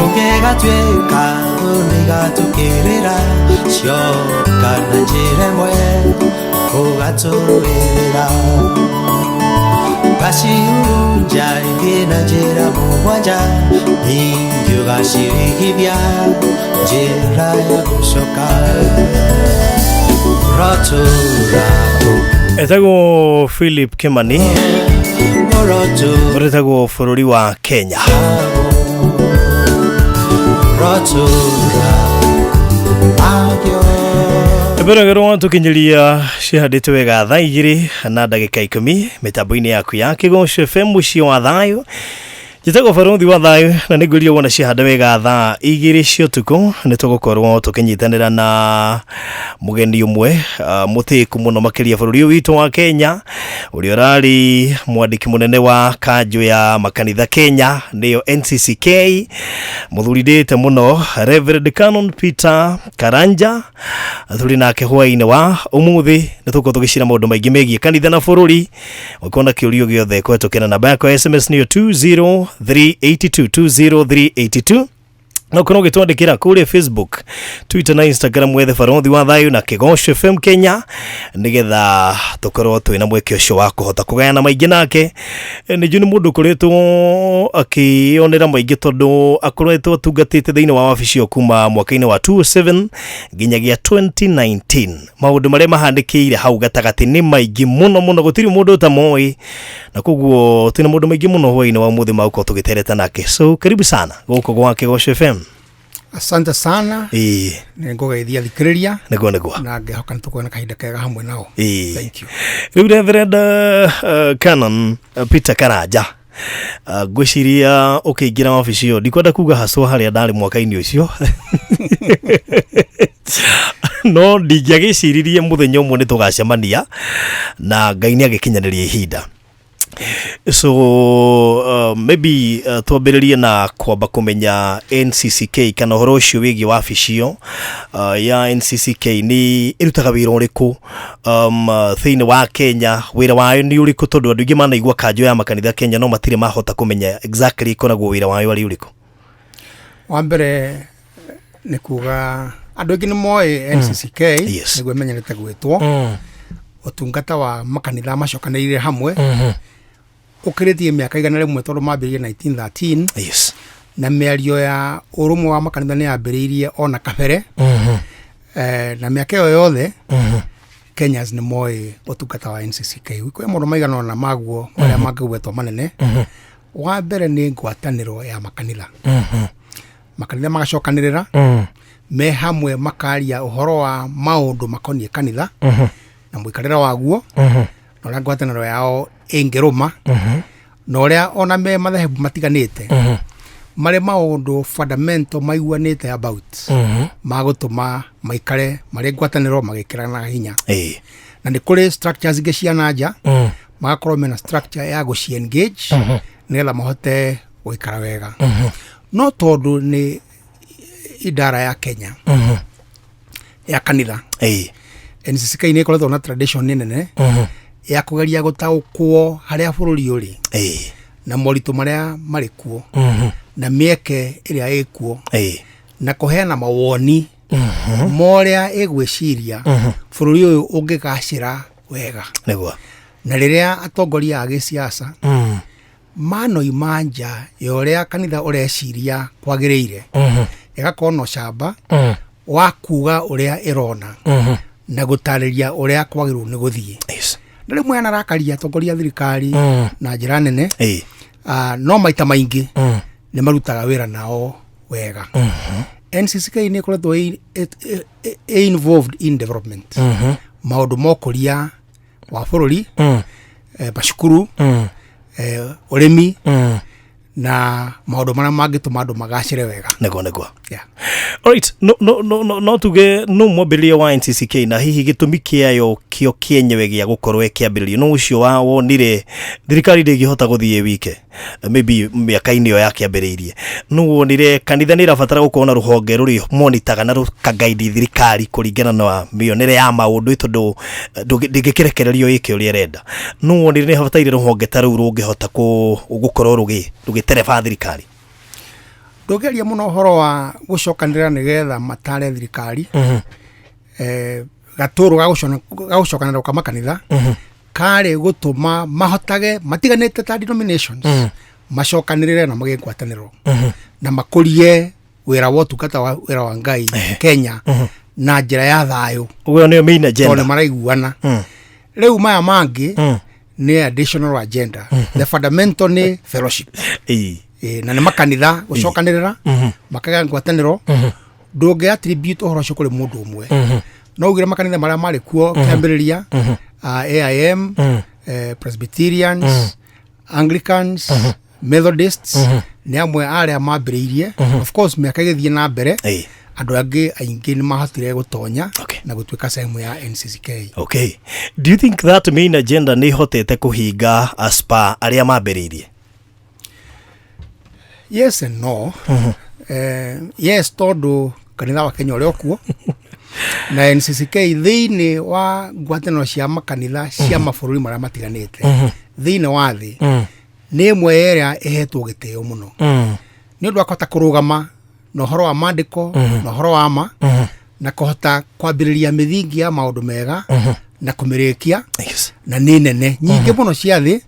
Kũngĩgatuĩka thũ nĩigatũkĩrĩra, cioka na njĩra ĩmwe ũgatũrũĩrĩra. Ũgacihurunja ithiĩ na njĩra mũgwanja, ningĩ ũgacirigithia njĩra ya gũcoka. Rotũra Etagwo Philip Kimani. Ũrotũra Ũretagwo bũrũri wa Kenya. Rotũra agio. Mbere tukinyiria cihandĩtwo wega thaa 2 na ndagĩka 10 mĩtambo-inĩ yaku ya Kĩgoco FM mũciĩ wa thayũ. Njĩtagwo Barothi wa thayũ na nĩngwĩrire wona ciahanda wega thaa 2 cia ũtukũ nĩ tũgũkorwo tũkĩnyitanĩra na mũgeni ũmwe mũtĩku mũno makĩria bũrũri ũyũ witũ wa Kenya, ũrĩa ũrarĩ mwandĩki mũnene wa kanjũ ya makanitha Kenya nĩyo NCCK, mũthuri ndĩte mũno Reverend Canon Peter Karanja. Tũrĩ nake hwaĩ-inĩ wa ũmũthĩ nĩ tũgũkorwo tũgĩcira maũndũ maingĩ megiĩ kanitha na bũrũri. Ũngĩkorwo na kĩũria gĩothe kũhetũkĩra namba yakwa ya SMS nĩyo 20382 20382, na ũkorwo ũgĩtwandĩkĩra kũrĩa Facebook, Twitter na Instagram, wethe Barothi wa Thayũ na Kĩgoco FM Kenya, nĩgetha tũkorwo twĩna mweke ũcio wa kũhota kũgayana maingĩ nake. Nĩ njũĩ nĩ mũndũ ũkoretwo akĩyonera maingĩ tondũ akoretwo atungatĩte thĩinĩ wa wabici ĩyo kuma mwaka-inĩ wa 2007 nginyagia 2019. Maũndũ marĩa mahanĩkĩire hau gatagatĩ nĩ maingĩ mũno mũno, gũtirĩ mũndũ ũtamoĩ, na koguo twĩna maũndũ maingĩ mũno hwaĩ-inĩ wa ũmũthĩ ma gũkorwo tũgĩtereta nake. So karibu sana gũkũ gwa Kĩgoco FM. Asante sana. Nĩ ngũgeithia thikĩrĩria. Nĩguo nĩguo. Na ngĩhoka nĩ tũkuona kahinda kega hamwe nao. Thank you. Rĩu Reverend Canon Peter Karanja, ngwĩciria ũkĩingĩra wabici ĩyo, ndikwenda kuga haswa harĩa ndarĩ mwaka-inĩ ũcio, no ndingĩagĩciririe mũthenya ũmwe nĩ tũgacemania na Ngai nĩ agĩkinyanĩria ihinda. So maybe twambĩrĩrie na kwamba kũmenya NCCK kana ũhoro ũcio wĩgiĩ wabici ĩyo ya NCCK nĩ ĩrutaga wĩra ũrĩkũ thĩinĩ wa Kenya, wĩra wayo nĩ ũrĩkũ, tondũ andũ aingĩ manaigua kanjũ ya makanitha Kenya no matirĩ mahota kũmenya exactly ĩkoragwo wĩra wayo arĩ ũrĩkũ. Wa mbere nĩ kuga andũ aingĩ nĩ moĩ NCCK, nĩguo ĩmenyerete gwĩtwo, ũtungata wa makanitha macokanĩrĩire hamwe ũkĩrĩtie mĩaka 100 tondũ mambĩrĩirie 1913. Na mĩario ya ũrũmwe wa makanitha nĩ yambĩrĩirie ona kabere. Na mĩaka ĩyo yothe Kenyans nĩ moĩ ũtungata wa NCCK. Kwĩ maũndũ maigana ũna maguo marĩa mangĩgwetwo manene. Wa mbere nĩ ngwatanĩro ya makanitha. Makanitha magacokanĩrĩra me hamwe, makaria ũhoro wa maũndũ makoniĩ kanitha na mũikarĩre waguo na ũrĩa ngwatanĩro yao ĩngĩrũma na ũrĩa ona me madhehebu matiganĩte marĩ maũndũ fundamental maiguanĩte about magũtũma maikare marĩ ngwatanĩro magĩkĩranaga hinya. Na nĩ kũrĩ structures ingĩ cia nanja, magakorwo mena structure ya gũci engage nĩgetha mahote gũikara wega. No tondũ nĩ idara ya Kenya ya kanitha, NCCK nĩ ĩkoretwo na tradition nene ya kũgeria gũtaũkwo harĩa bũrũri ũrĩ na moritũ marĩa marĩ kuo na mĩeke ĩrĩa ĩkuo na kũheana mawoni morĩa ĩgwĩciria bũrũri ũyũ ũngĩgacĩra wega. Na rĩrĩa atongoria a gĩsiasa manoima nja ya ũrĩa kanitha ũreciria kwagĩrĩire, ĩgakorwo na ũcamba wa kuga ũrĩa ĩrona na gũtarĩria ũrĩa kwagĩrĩirwo nĩ gũthiĩ. Na rĩmwe anarakaria atongoria a thirikari na njĩra nene, no maita maingĩ nĩ marutaga wĩra nao wega. NCCK nĩ ĩkoretwo ĩ involved in development, maũndũ ma ũkũria wa bũrũri, macukuru, ũrĩmi na maũndũ marĩa mangĩtũma andũ magacĩre wega. Nĩguo nĩguo. Alright, no no no no no tuge no mwambĩrĩria wa NCCK na hihi gĩtũmi kĩayo kĩo kĩenyewe gĩa gũkorwo ĩkĩambĩrĩrio no ũcio wa wonire thirikari ndĩngĩhota gũthiĩ wike, maybe mĩaka-inĩ ĩyo yakĩambĩrĩirie, no wonire kanitha nĩ ĩrabatara gũkorwo na rũhonge rũrĩ monitaga na rũkagaidi thirikari kũringana na mĩonere ya maũndũ, tondũ ndĩngĩkĩrekererio ĩke ũrĩa ĩrenda. No wonire nĩ habataire rũhonge ta rũu rũngĩhota gũkorwo rũgĩtereba thirikari. Ndũngĩaria mũno ũhoro wa gũcokanĩrĩra nĩgetha matare thirikari. Gatũrũ ga gũcokanĩrĩra kwa makanitha karĩ gũtũma mahotage matiganĩte ta denominations, macokanĩrĩre na magĩe ngwatanĩro na makũrie wĩra wa ũtungata wa wĩra wa Ngai Kenya na njĩra ya thayũ. Ũguo nĩyo main tondũ agenda. nĩ maraiguana. Rĩu maya mangĩ nĩ additional agenda. The fundamental nĩ fellowship. Na nĩ makanitha gũcokanĩrĩra makagĩa ngwatanĩro. Ndũngĩ attribute ũhoro ũcio kũrĩ mũndũ ũmwe. No ugire makanitha marĩa marĩ kuo kĩambĩrĩria, AIM, Presbyterians, Anglicans, Methodists, nĩ amwe arĩa mambĩrĩirie. Of course, mĩaka ĩgĩthiĩ na mbere, andũ angĩ aingĩ nĩ mahotire gũtonya na gũtuĩka sehemu ya NCCK. Okay, do you think that main agenda nĩ ihotete kũhinga as per arĩa mambĩrĩirie? Yes and no. Yes, tondũ kanitha wa Kenya ũrĩa ũkuo na NCCK thĩinĩ wa ngwatanĩro cia makanitha cia mabũrũri marĩa matiganĩte thĩinĩ wa thĩ nĩ ĩmwe ĩrĩa ĩhetwo gĩtĩo mũno nĩ ũndũ wa kũhota kũrũgama na ũhoro wa maandĩko na ũhoro wa ma na kũhota kwambĩrĩria mĩthingi ya maũndũ mega na kũmĩrĩkia. Na nĩ nene nyingĩ mũno cia thĩ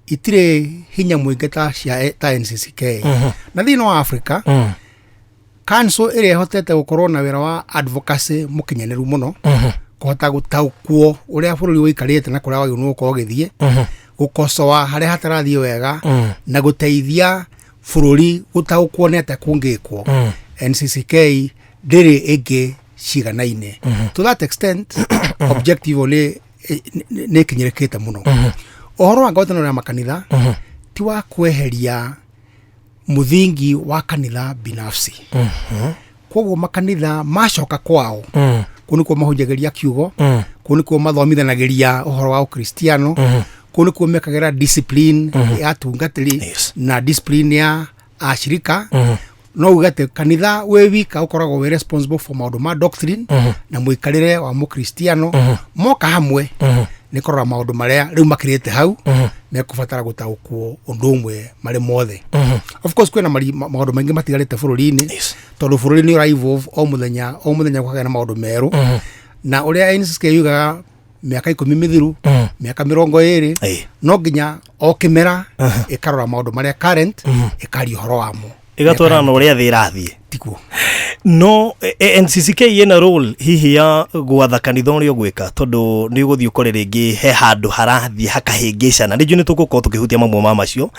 itirĩ hinya mũingĩ ta cia ta NCCK. Na thĩinĩ wa Africa, council ĩrĩa ĩhotete gũkorwo na wĩra wa advocacy mũkinyanĩru mũno, kũhota gũtaũkwo ũrĩa bũrũri ũikarĩte na kũrĩa wagĩrĩirwo nĩ gũkorwo ũgĩthiĩ, gũkocoa harĩa hatarathiĩ wega na gũteithia bũrũri gũtaũkwo nĩ atĩa kũngĩkwo, NCCK ndĩrĩ ĩngĩ ciganaine. To that extent, objective nĩ ĩkinyĩrĩkĩte mũno. Ũhoro wa ngwatanĩro ya makanitha ti wa kweheria mũthingi wa kanitha binafsi. Koguo makanitha macoka kwao, kũu nĩkuo mahunjagĩria kiugo, kũu nĩkuo mathomithanagĩria ũhoro wa ũkristiano, kũu nĩkuo mekagĩra discipline ya atungatĩri na discipline ya ashirika. No uge atĩ kanitha wĩ wika ũkoragwo wĩ responsible for maũndũ ma doctrine na mũikarĩre wa mũkristiano. Moka hamwe nĩ kũrora maũndũ marĩa rĩu makĩrĩte hau mekũbatara gũtaũkwo ũndũ ũmwe marĩ mothe. Of course, kwĩna maũndũ maingĩ matigarĩte bũrũri-inĩ tondũ bũrũri nĩ ũra evolve o mũthenya o mũthenya, gũkagĩa na maũndũ merũ. Na ũrĩa NCCK yugaga mĩaka 10 mĩthiru, mĩaka 20, no nginya o kĩmera ĩkarora maũndũ marĩa current, ĩkaria ũhoro wamo. Ĩgatwarana na ũrĩa thĩ ĩrathiĩ. Tiguo. No NCCK ĩna role hihi ya gwatha kanitha ũrĩa ũgwĩka, tondũ nĩ ũgũthiĩ ũkore rĩngĩ he handũ harathiĩ hakahĩngĩcana? Nĩ njũĩ nĩ tũgũkorwo tũkĩhutia mamwe ma macio.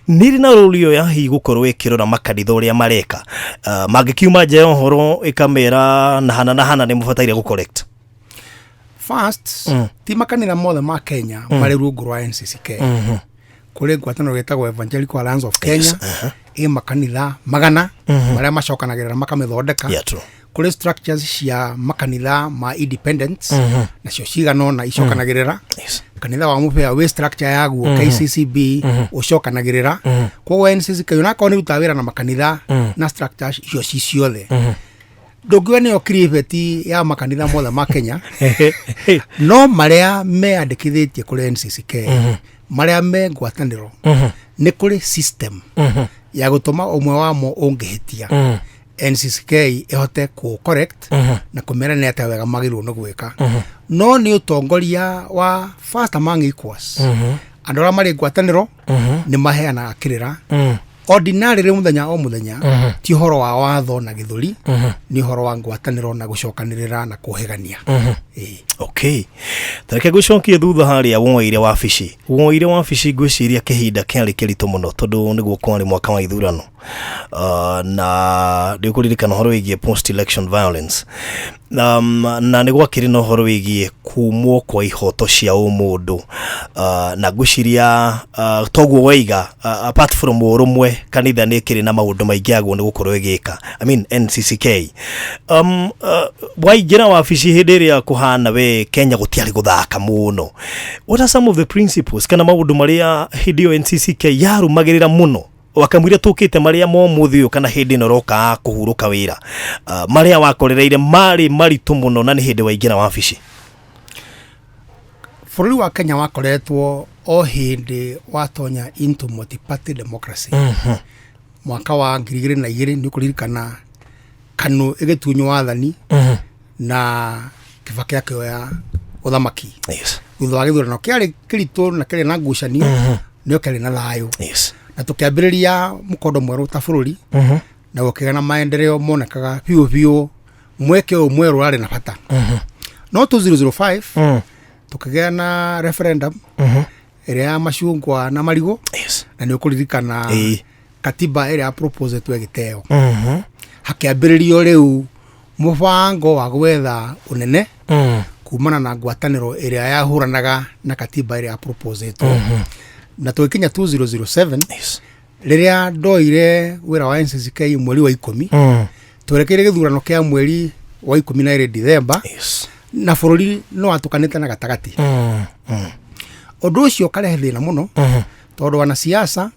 Nĩ ĩrĩ na role ĩyo ya hihi gũkorwo ĩkĩrora makanitha ũrĩa mareka, mangĩkiuma nja ya ũhoro ĩkamera na hana na hana nĩ mũbataire gũ correct? First, ti makanitha mothe ma Kenya marĩ rungu rwa NCCK. Kũrĩ ngwatanĩro ĩtagwo Evangelical Alliance of Kenya, ĩ makanitha magana marĩa macokanagĩrĩra makamĩthondeka. Yeah, true. Kũrĩ structures cia makanitha ma independents, nacio cigana ũna icokanagĩrĩra. Kanitha wa mũbĩa wĩ structure yaguo, KCCB ũcokanagĩrĩra. Koguo NCCK onakorwo nĩ rutaga wĩra na makanitha na structures icio ci ciothe, ndũngiuga nĩyo kiribeti ya makanitha mothe ma Kenya. No marĩa meyandĩkithĩtie kũrĩ NCCK, marĩa me ngwatanĩro, nĩ kũrĩ system ya gũtũma ũmwe wamo ũngĩhĩtia, NCCK ĩhote kũ correct na kũmera nĩ atĩa wega magĩrĩirwo nĩ gwĩka. No nĩ ũtongoria wa first among equals, andũ arĩa marĩ ngwatanĩro nĩ maheanaga kĩrĩra ordinary mũthenya o mũthenya. Ti ũhoro wa watho na gĩthũri, nĩ ũhoro wa ngwatanĩro na gũcokanĩrĩra na kũhĩgania. Ĩĩ. Okay, tareke ngũcokie thutha harĩa woire wabici. Ngwĩciria kĩhinda kĩarĩ kĩritũ mũno tondũ nĩguo kwarĩ mwaka wa ithurano, na nĩ ũkũririkana ũhoro wĩgiĩ post election violence, na nĩ gwakĩrĩ na ũhoro wĩgiĩ kumwo kwa ihoto cia ũmũndũ, na ngwĩciria toguo waiga, apart from ũrũmwe, kanitha nĩ ĩkĩrĩ na maũndũ maingĩ yaguo nĩ gũkorwo ĩgĩka, I mean NCCK. Waingĩra wabici hĩndĩ ĩrĩa kũhana we Kenya gũtiarĩ gũthaka mũno, what are some of the principles kana maũndũ marĩa hĩndĩ ĩyo NCCK yarũmagĩrĩra mũno wakamwĩra tũkĩte marĩa ma ũmũthĩ ũyũ kana hĩndĩ ĩno ũroka kũhurũka wĩra, marĩa wakorereire marĩ maritũ mũno na nĩ hĩndĩ waingĩra wabici? Bũrũri wa Kenya wakoretwo o hĩndĩ watonya into multi-party democracy. Mwaka wa 2002 nĩ ũkũririkana KANU ĩgĩtunywo wathani na Kibaki akĩoya ũthamaki. Thutha wa gĩthurano kĩarĩ kĩritũ na kĩarĩ na ngucanio, nĩo kĩarĩ na thayũ. Na tũkĩambĩrĩria mũkondo mwerũ ta bũrũri, na gũkĩgĩa na maendeleo monekaga biũ biũ. Mweke ũyũ mwerũ ũrarĩ na bata. No 2005 tũkĩgĩa na referendum ĩrĩa ya macungwa na marigũ. Na nĩ ũkũririkana katiba ĩrĩa ya proposetwo ĩgĩteo. Hakĩambĩrĩrio rĩu mũbango wa gwetha ũnene kumana na ngwatanĩro ĩrĩa yahũranaga na katiba ĩrĩa ya proposetwo. Na tũgĩkinya 2007, rĩrĩa ndoire wĩra wa NCCK mweri wa 10, twerekeire gĩthurano kĩa mweri wa 12 Dithemba, na bũrũri no watũkanĩte na gatagatĩ. Ũndũ ũcio ũkarehe thĩna mũno, tondũ wanasiasa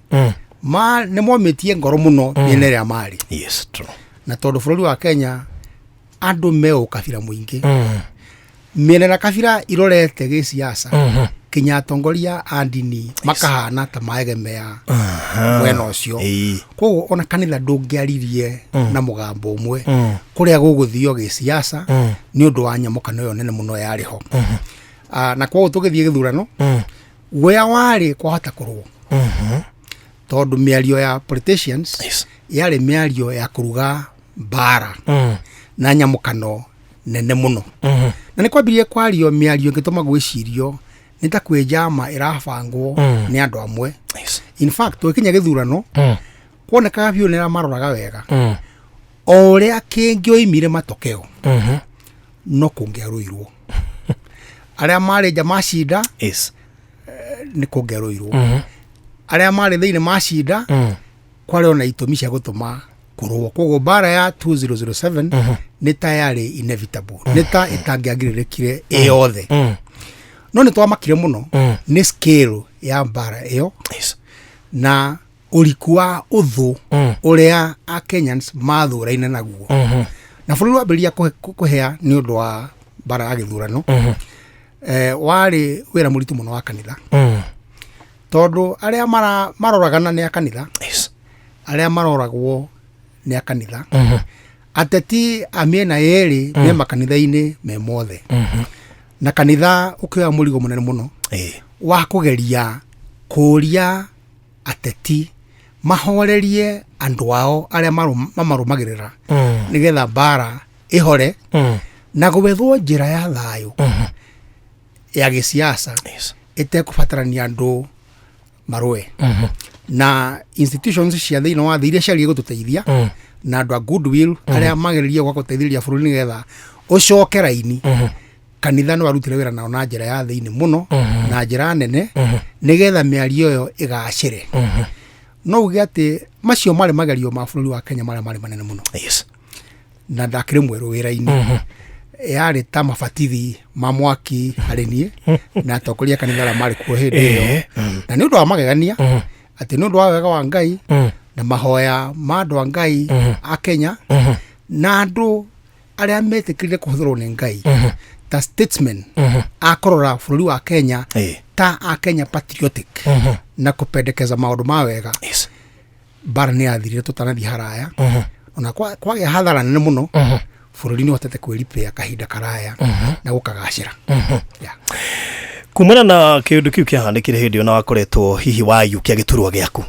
ma nĩ momĩtie ngoro mũno mĩena ĩrĩa marĩ. Yes, true. Na tondũ bũrũri wa Kenya andũ me ũkabira mũingĩ, mĩena na kabira irorete gĩsiasa, kinya atongoria a ndini makahana ta maegemea mwena ũcio. Koguo ona kanitha ndũngĩaririe na mũgambo ũmwe kũrĩa gũgũthio gĩsiasa, nĩ ũndũ wa nyamũkano ĩyo nene mũno yarĩ ho. Na koguo tũgĩthiĩ gĩthurano, guoya warĩ kwahota kũrũo, tondũ mĩario ya politicians yarĩ mĩario ya kũruga mbara na nyamũkano nene mũno. Na nĩ kwambirie kwario mĩario ĩngĩtũma gwĩcirio nĩ ta kwĩ njama ĩrabangwo nĩ andũ amwe. In fact, tũgĩkinya gĩthurano, kuonekaga biũ nĩ arĩa maroraga wega o ũrĩa kĩngĩoimire matokeo, no kũngĩarũirwo arĩa marĩ nja macinda, nĩ kũngĩarũirwo arĩa marĩ thĩinĩ macinda. Kwarĩ ona itũmi cia gũtũma kũrũo. Koguo mbara ya 2007 nĩ ta yarĩ inevitable, nĩ ta ĩtangĩagirĩrĩkire ĩyothe. No nĩ twamakire mũno nĩ scale ya mbara ĩyo na ũriku wa ũthũ ũrĩa a Kenyans mathũraine naguo. Na bũrũri wambĩrĩria kũhĩa nĩ ũndũ wa mbara ya gĩthurano. Warĩ wĩra mũritũ mũno wa kanitha, tondũ arĩa maroragana nĩ a kanitha, arĩa maroragwo nĩ a kanitha, ateti a mĩena yerĩ me makanitha-inĩ me mothe, na kanitha ũkĩoya mũrigo mũnene mũno wa kũgeria kũũria ateti mahorerie andũ ao arĩa mamarũmagĩrĩra, nĩgetha mbara ĩhore na gwethwo njĩra ya thayũ ya gĩsiasa ĩtekũbatarania andũ marũe. Na institutions cia thĩinĩ wa thĩ iria ciagĩrĩire gũtũteithia na andũ a goodwill arĩa magĩrĩrie gwa gũteithĩrĩria bũrũri nĩgetha ũcoke raini, kanitha nĩ warutire wĩra nao na njĩra ya thĩinĩ mũno na njĩra nene, nĩgetha mĩario ĩyo ĩgacĩre. No uge atĩ macio marĩ magerio ma bũrũri wa Kenya marĩa marĩ manene mũno. Na ndakĩrĩ mwerũ wĩra-inĩ, yarĩ ta mabatithi ma mwaki harĩ niĩ na atongoria a kanitha arĩa marĩ kuo hĩndĩ ĩyo. Na nĩ ũndũ wa magegania atĩ nĩ ũndũ wa wega wa Ngai na mahoya ma andũ a Ngai a Kenya na andũ arĩa metĩkĩrire kũhũthĩrwo nĩ Ngai ta statesmen a kũrora bũrũri wa Kenya ta a Kenya patriotic na kũpendekeza maũndũ ma wega, mbara nĩ yathirire tũtanathiĩ haraya. Ona kwagĩa hathara nene mũno, bũrũri nĩ ũhotete kwĩripĩa kahinda karaya na gũkagacĩra. Yeah. Kumana na kĩũndũ kĩu kĩahanĩkire hĩndĩ ĩyo na wakoretwo hihi wayukia gĩturwa gĩaku,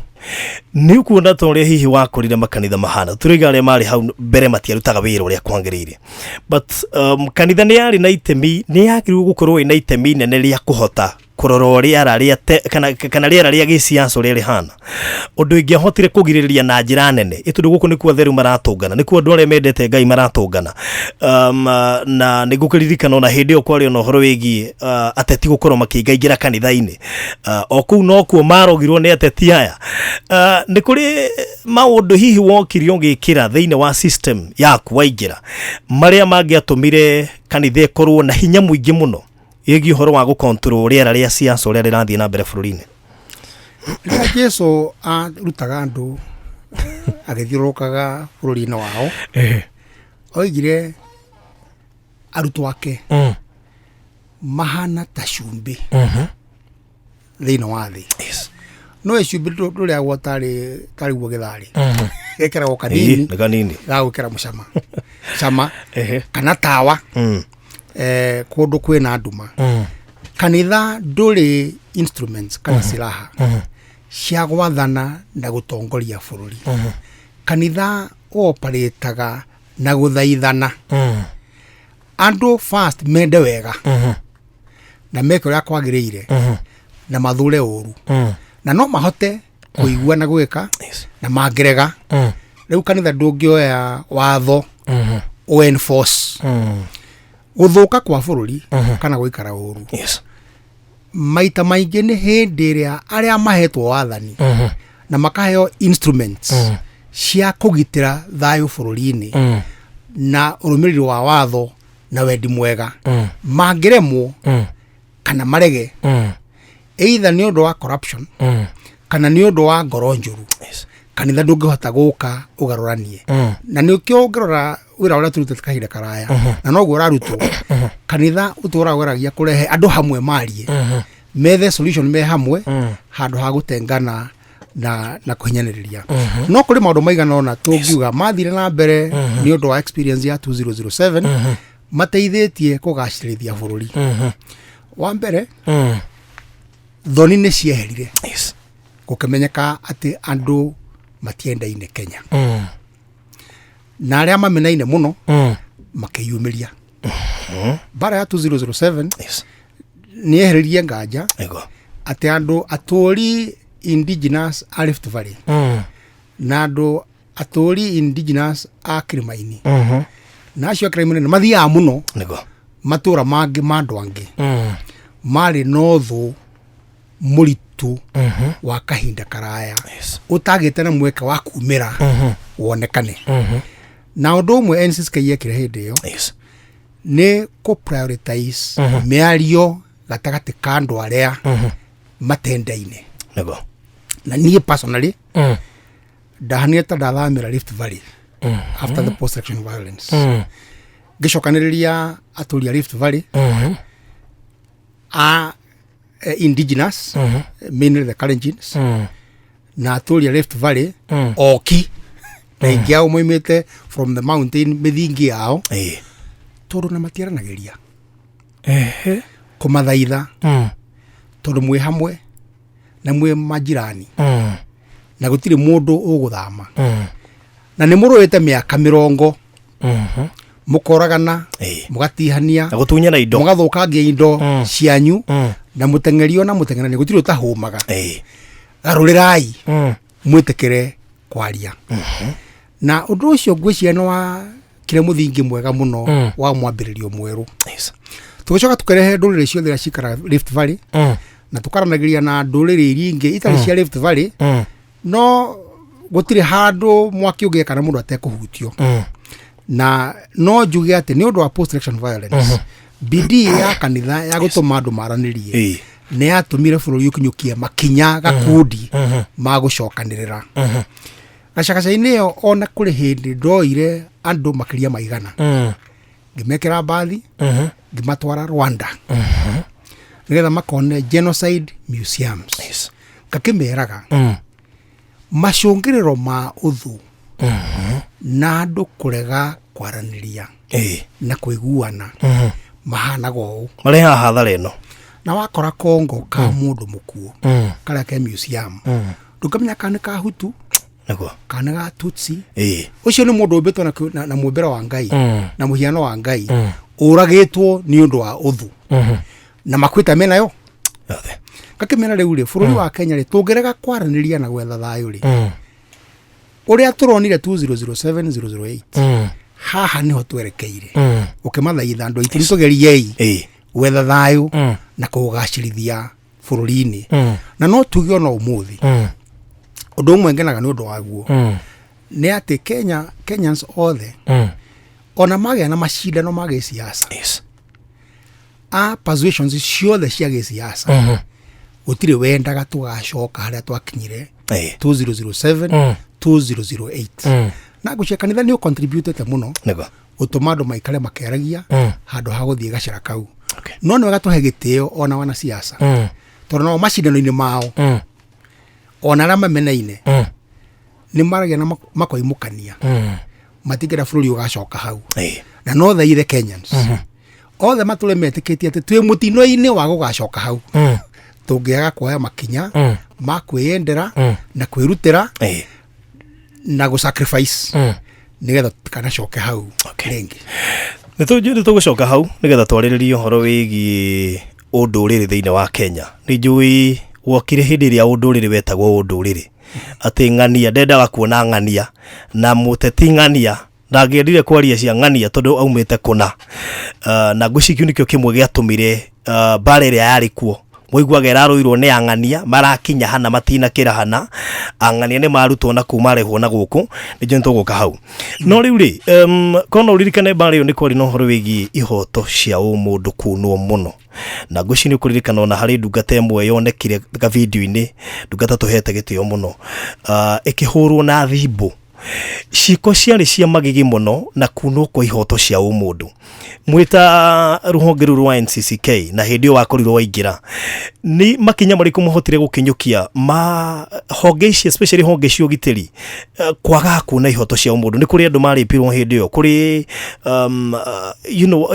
nĩ ũkuona ta ũrĩa hihi wakorire makanitha mahana? Tũrĩga arĩa marĩ hau mbere matiarutaga wĩra ũrĩa kwagĩrĩire, but kanitha nĩ yarĩ na itemi, nĩ yagĩrĩirwo gũkorwo ĩna itemi inene rĩa kũhota kũrora rĩera rĩa kana rĩera rĩa gĩsiasa ũrĩa rĩhana, ũndũ ingĩahotire kũgirĩrĩria na njĩra nene, ĩtondũ gũkũ nĩkuo atheru maratũngana, nĩkuo andũ arĩa mendete Ngai maratũngana. Na nĩ ngũkĩririkana ona hĩndĩ ĩyo kwarĩ ona ũhoro wĩgiĩ ateti gũkorwo makĩingaingĩra kanitha-inĩ, o kũu nokuo marogirwo nĩ ateti aya. Nĩ kũrĩ maũndũ hihi wokire ũgĩkĩra thĩinĩ wa system yaku waingĩra marĩa mangĩatũmire kanitha ĩkorwo na hinya mũingĩ mũno ĩgiĩ ũhoro wa gũcontrol rĩera rĩa siasa ũrĩa rĩrathiĩ na mbere bũrũri-inĩ? Rĩrĩa Jesu arutaga andũ agĩthiũrũrũkaga bũrũri-inĩ wao, oigire arutwo ake mahana ta cumbĩ thĩinĩ wa thĩ. No ĩcumbĩ ndũrĩagwo tarĩ guo gĩtharĩ, gekĩragwo kanini. Nĩ kanini. Gagwĩkĩra mũcama cama kana tawa kũndũ kwĩna nduma. Kanitha ndũrĩ instruments kana silaha cia gwathana na gũtongoria bũrũri. Kanitha ũoparĩtaga na gũthaithana andũ first mende wega na meke ũrĩa kwagĩrĩire na mathũre ũru, na no mahote kũigua na gwĩka na mangĩrega. Rĩu kanitha ndũngĩoya watho ũ enforce gũthũka kwa bũrũri kana gũikara ũru. Maita maingĩ nĩ hĩndĩ ĩrĩa arĩa mahetwo wathani na makaheo instruments cia kũgitĩra thayũ bũrũri-inĩ na ũrũmĩrĩri wa watho na wendi mwega mangĩremwo kana marege, either nĩ ũndũ wa corruption kana nĩ ũndũ wa ngoro njũru, kanitha ndũngĩhota gũka ũgarũranie. Na nĩkĩo ũngĩrora wĩra ũrĩa tũrutĩte kahinda karaya na noguo ũrarutwo, kanitha ũtũraga ũgeragia kũrehe andũ hamwe marie, methe solution me hamwe handũ ha gũtengana na kũhinyanĩrĩria. No kũrĩ maũndũ maigana ũna tũngiuga mathire na mbere nĩ ũndũ wa experience ya 2007 mateithĩtie kũgacĩrithia bũrũri. Wa mbere, thoni nĩ cieherire, gũkĩmenyeka atĩ andũ matiendaine Kenya, na arĩa mamenaine mũno makĩyumĩria. Mbara ya 2007 nĩ eheririe nganja atĩ andũ atũri indigenous a Rift Valley na andũ atũri indigenous a kĩrĩma-inĩ, na acio a kĩrĩma-inĩ nĩ mathiaga mũno matũra mangĩ ma andũ angĩ, marĩ na ũthũ mũritũ wa kahinda karaya ũtagĩte na mweke wa kumĩra wonekane. Na ũndũ ũmwe NCCK yekire hĩndĩ ĩyo nĩ kũ prioritize mĩario gatagatĩ ka andũ arĩa matendaine. Na niĩ personally ndahanire ta ndathamĩra Rift Valley after the post election violence, ngĩcokanĩrĩria atũri a Rift Valley a indigenous, mainly the Kalenjins, na atũri a Rift Valley oki na aingĩ ao moimĩte from the mountain mĩthingi yao, tondũ na matiaranagĩria, kũmathaitha tondũ mwĩ hamwe na mwĩ majirani na gũtirĩ mũndũ ũgũthama na nĩ mũrũĩte mĩaka 40 mũkoragana, mũgatihania na gũtunyana indo, mũgathũkangia indo cianyu na mũteng'erio na mũteng'erani gũtirĩ ũtahũmaga. Garũrĩrai mwĩtĩkĩre kwaria. Na ũndũ ũcio ngwĩciria nĩ wa kire mũthingi mwega mũno wa mwambĩrĩrio mwerũ. Tũgĩcoka tũkĩrehe ndũrĩrĩ ciothe iria cikaraga Rift Valley na tũkaranagĩria na ndũrĩrĩ iria ingĩ itarĩ cia Rift Valley, no gũtirĩ handũ mwaki ũngĩekana mũndũ atekũhutio. Na no njuge atĩ nĩ ũndũ wa post election violence, bidii ya kanitha ya gũtũma andũ maranĩrie nĩ yatũmire bũrũri ũkinyũkie makinya gakundi ma gũcokanĩrĩra. Gacagaca-inĩ ĩyo ona kũrĩ hĩndĩ ndoire andũ makĩria ma 100, ngĩmekĩra mbathi, ngĩmatwara Rwanda nĩgetha makone genocide museums. Ngakĩmeraga macũngĩrĩro ma ũthũ na andũ kũrega kwaranĩria na kũiguana mahanaga ũũ. Marehaga hathara ĩno. Na wakora kongo ka mũndũ mũkuũ karĩa ke museum, ndũkamenya kana nĩ ka Hutu kana nĩ ga Tutsi. Ũcio nĩ mũndũ ũmbĩtwo na mũmbĩre wa Ngai na mũhiano wa Ngai, ũragĩtwo nĩ ũndũ wa ũthũ na makuĩte menayo. Yothe. Ngakĩmera rĩu rĩ, bũrũri wa Kenya rĩ, tũngĩrega kwaranĩria na gwetha thayũ rĩ, ũrĩa tũronire 2007 008 haha nĩho twerekeire. Ũkĩmathaitha andũ aitũ nĩtũgeriei gwetha thayũ na kũgacĩrithia bũrũri-inĩ. Na no tuge ona ũmũthĩ ũndũ ũmwe ngenaga nĩ ũndũ waguo nĩ atĩ Kenyans othe ona magĩa na macindano ma gĩsiasa, a persuasions ciothe cia gĩsiasa, gũtirĩ wendaga tũgacoka harĩa twakinyire 2007 2008. Na ngũcia kanitha nĩ ũcontributĩte mũno gũtũma andũ maikare makĩaragia handũ ha gũthiĩ gacĩra kau. No nĩ wega tũhe gĩtĩo ona wanasiasa, tondũ nao macindano-inĩ mao Ona arĩa mamenaine nĩ maragia na makoimũkania, matingĩenda bũrũri ũgacoka hau. Na no thaire Kenyans othe matũre metĩkĩtie atĩ twĩ mũtino-inĩ wa gũgacoka hau tũngĩaga kuoya makinya ma kwĩyendera na kwĩrutĩra na gũ sacrifice nĩgetha tũtikanacoke hau rĩngĩ. Nĩ tũgũcoka hau nĩgetha twarĩrĩrie ũhoro wĩgiĩ ũndũrĩrĩ thĩinĩ wa Kenya. Nĩ njũĩ wokire hĩndĩ ĩrĩa ũndũrĩrĩ wetagwo ũndũrĩrĩ, atĩ ng'ania ndendaga kuona ng'ania na mũteti ng'ania ndangĩendire kwaria cia ng'ania tondũ aumĩte kũna. Na ngwĩciria kĩu nĩkĩo kĩmwe gĩatũmire mbara ĩrĩa yarĩ kuo mũiguaga ĩrarũirwo nĩ ang'ania marakinya hana matinakĩra hana, ang'ania nĩ marutwo na kuu marehwo na gũkũ. Nĩ njũĩ nĩ tũgũka hau, no rĩu rĩ, kono ũririkane mbara ĩyo nĩ kwarĩ na ũhoro wĩgiĩ ihoto cia ũmũndũ kunwo mũno, na ngwĩciria nĩ ũkũririkana ona harĩ ndungata ĩmwe yonekire gavideo-inĩ, ndungata tũhete gĩtĩo mũno, ĩkĩhũrwo na thimbũ. Ciĩko ciarĩ cia magigi mũno na kunwo kwa ihoto cia ũmũndũ. Mwĩta rũhonge rũu rwa NCCK, na hĩndĩ ĩyo wakorirwo waingĩra, nĩ makinya marĩkũ mũhotire gũkinyũkia ma honge ici, especially honge cia ũgitĩri, kwaga kuona ihoto cia ũmũndũ? Nĩ kũrĩ andũ marĩpirwo hĩndĩ ĩyo, kũrĩ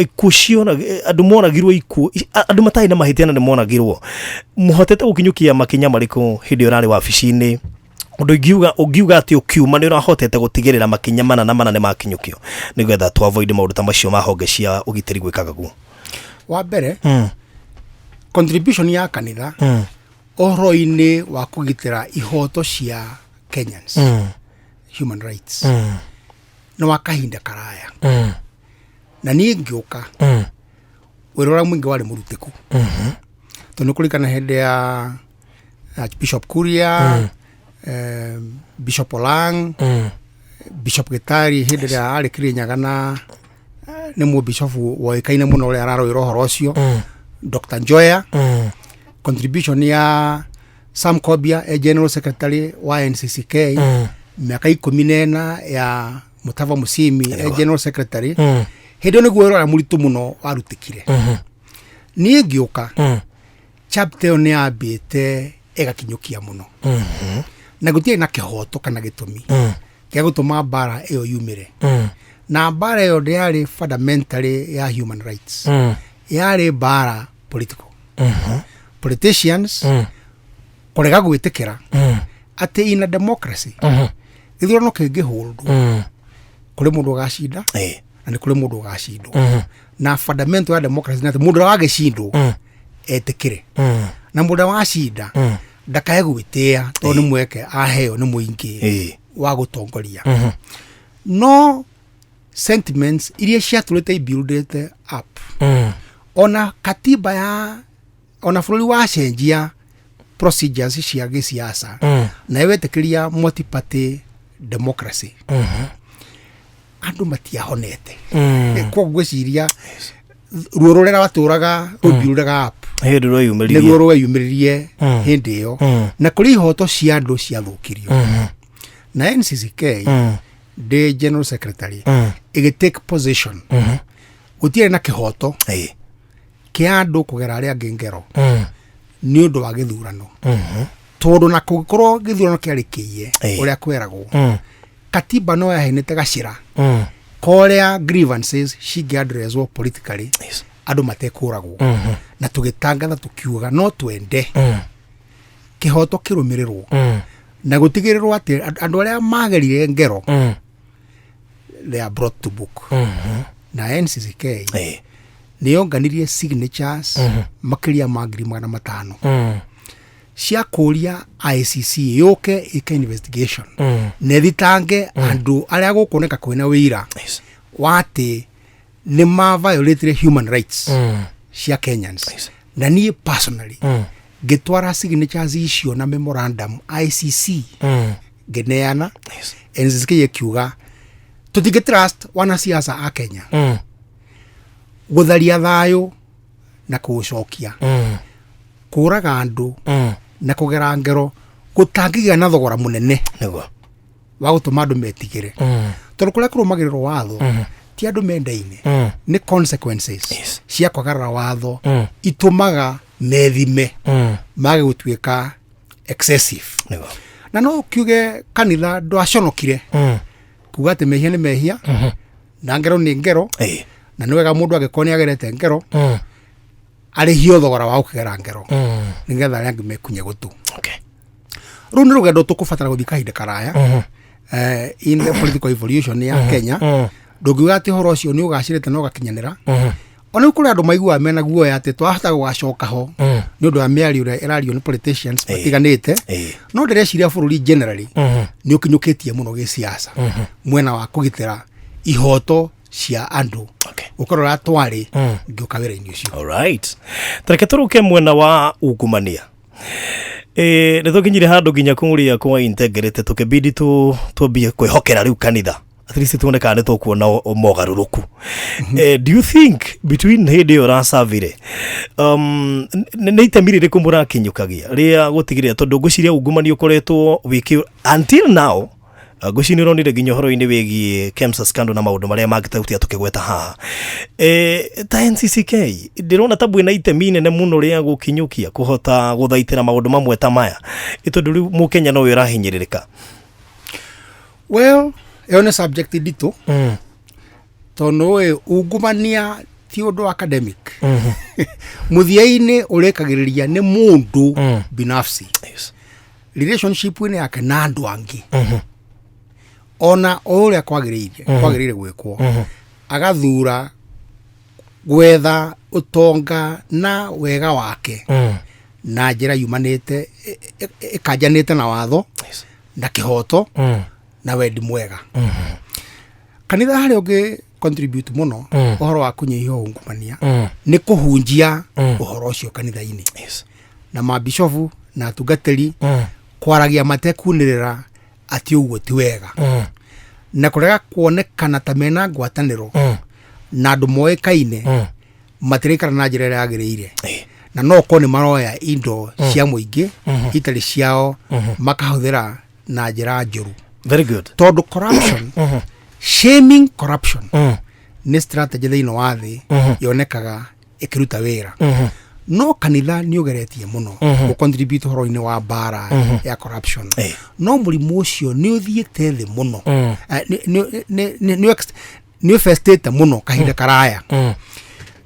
ikuũ ciona andũ moragirwo, ikuũ andũ matarĩ na mahĩtia na nĩ moragirwo. Mũhotete gũkinyũkia makinya marĩkũ hĩndĩ ĩyo ũrarĩ wabici-inĩ, ũndũ ũngiuga atĩ ũkiuma nĩ ũrahotete gũtigĩrĩra makinya mana na mana nĩ makinyũkio, nĩgetha tũ avoid maũndũ ta macio ma honge cia ũgitĩri gwĩkaga guo? Wa mbere, contribution ya kanitha ũhoro-inĩ wa kũgitĩra ihoto cia Kenyans, human rights, nĩ wa kahinda karaya. Na niĩ ngĩũka, wĩra ũrĩa mũingĩ warĩ mũrutĩku, tondũ nĩ kũririkana hĩndĩ ya Archbishop Kuria, Bishop Olang, Bishop Gitari, hĩndĩ ĩrĩa arĩ Kirinyaga, na nĩ mũbishofu woĩkaine mũno ũrĩa ararũĩra ũhoro ũcio, Dr. Njoya, contribution ya Sam Kobia e general secretary wa NCCK, mĩaka 14 ya Mutava Musimi e general secretary. Hĩndĩ ĩyo nĩguo wĩra ũrĩa mũritũ mũno warutĩkire. Niĩ ngĩũka, chapter ĩyo nĩ yambĩte ĩgakinyũkia mũno, na gũtiarĩ na kĩhoto kana gĩtũmi gĩa gũtũma mbara ĩyo yumĩre. Na mbara ĩyo ndĩarĩ fundamentally ya human rights, yarĩ mbara political, politicians kũrega gwĩtĩkĩra atĩ in a democracy gĩthurano kĩngĩhũndwo, kũrĩ mũndũ ũgacinda na nĩ kũrĩ mũndũ ũgacindwo. Na fundamental ya democracy nĩ atĩ mũndũ ũrĩa wagĩcindwo etĩkĩre, na mũndũ ũrĩa wacinda ndakae gwĩtĩa tondũ nĩ mweke aheo nĩ mũingĩ wa gũtongoria. No sentiments iria ciatũrĩte ibuildĩte up, ona katiba ya ona bũrũri wacenjia procedures cia gĩsiasa na wetĩkĩria multi party democracy, andũ matiahonete. Koguo ngwĩciria ruo rũrĩa rwatũraga rũbiũraga up hĩndĩ rweyumĩririe nĩruo rweyumĩririe hĩndĩ ĩyo, na kũrĩ ihoto cia andũ ciathũkirio. Na NCCK, ndĩ general secretary, ĩgĩ take position gũtiarĩ na kĩhoto kĩa andũ kũgera arĩa angĩ ngero nĩ ũndũ wa gĩthurano, tondũ na kũngĩkorwo gĩthurano kĩarĩ kĩiye ũrĩa kweragwo, katiba no yahenete gacĩra korĩa grievances cingĩ-addresswo politically andũ matekũragwo. Na tũgĩtangatha tũkiuga no twende kĩhoto kĩrũmĩrĩrwo na gũtigĩrĩrwo atĩ andũ arĩa magerire ngero, they are brought to book. Na NCCK nĩ yonganirie signatures makĩria ma 500,000 cia kũria ICC yũke ĩke investigation na ĩthitange andũ arĩa gũkuoneka kwĩna wĩira wa atĩ nĩ ma violated human rights cia Kenyans. Na niĩ personally ngĩtwara signatures icio na memorandum ICC, ngĩneana. NCCK ĩkiuga tũtingĩ trust wanasiasa a Kenya gũtharia thayũ na kũũcokia, kũraga andũ na kũgera ngero gũtangĩgĩa na thogora mũnene wa gũtũma andũ metigĩre, tondũ kũrĩa kũrũmagĩrĩrwo watho ti andũ mendaine, nĩ consequences cia kwagarara watho itũmaga methime mage gũtuĩka Excessive. Nĩguo. Na no kiuge kanitha ndwaconokire kuga atĩ mehia nĩ mehia na ngero nĩ ngero, na nĩ wega mũndũ angĩkorwo nĩ agerete ngero arĩhio thogora wa gũkĩgera ngero nĩgetha arĩa angĩ mekunye gũtũ. Rũu nĩ rũgendo tũkũbatara gũthiĩ kahinda karaya in the political evolution ya Kenya. Ndũngiuga atĩ ũhoro ũcio nĩ ũgacĩrĩte na ũgakinyanĩra. Ona rĩu kũrĩ andũ maiguaga mena guoya atĩ twahota gũgacoka ho nĩ ũndũ wa mĩario ĩrĩa ĩrario nĩ politicians matiganĩte. No ndĩreciria bũrũri generally nĩ ũkinyũkĩtie mũno gĩsiasa mwena wa kũgitĩra ihoto cia andũ gũkorwo ũrĩa twarĩ ngĩũka wĩra-inĩ ũcio. Alright, tareke tũrũke mwena wa ungumania. Nĩ tũkinyire handũ nginya kũrĩa kwa integrity tũkĩbidi tu twambie kwĩhokera rĩu kanitha, at least tuone kana nĩ tũkuona mogarũrũku. Do you think between hĩndĩ ĩyo ũracavire nĩ itemi rĩrĩkũ mũrakinyũkagia rĩa gũtigĩrĩra, tondũ ngwĩciria ungumania ũkoretwo wĩkĩ until now? Ngwĩciria nĩ ũronire nginya ũhoro-inĩ wĩgiĩ KEMSA scandal na maũndũ marĩa mangĩtahutia tũkĩgweta haha. Ta NCCK ndĩrona ta bwĩna itemi inene mũno rĩa gũkinyũkia kũhota gũthaitĩra maũndũ mamwe ta maya, tondũ rĩu mũkenya nowe ũrahinyĩrĩrĩka. Well, ĩyo nĩ subject nditũ tondũ ĩ ungumania ti ũndũ academic. Mũthia-inĩ ũrĩkagĩrĩria nĩ mũndũ binafsi, relationship-inĩ yake na andũ angĩ, ona o ũrĩa kwagĩrĩire gwĩkwo, agathura gwetha ũtonga na wega wake na njĩra yumanĩte ĩkanjanĩte na watho na kĩhoto na wendi mwega. Kanitha harĩa ũngĩ contribute mũno ũhoro wa kũnyihia ungumania nĩ kũhunjia ũhoro ũcio kanitha-inĩ na mabishofu na atungatĩri kwaragia matekunĩrĩra atĩ ũguo ti wega na kũrega kuonekana ta mena ngwatanĩro na andũ moĩkaine matirĩikara na njĩra ĩrĩa yagĩrĩire, na no korwo nĩ maroya indo cia mũingĩ itarĩ ciao makahũthĩra na njĩra njũru. Very good. Tondũ corruption, shaming corruption nĩ strategy thĩinĩ wa thĩ yonekaga ĩkĩruta wĩra, no kanitha nĩ ũgeretie mũno gũ-contribute ũhoro-inĩ wa mbara ya corruption, no mũrimũ ũcio nĩ ũthiĩte thĩ mũno. Nĩ ũbestĩte mũno kahinda karaya.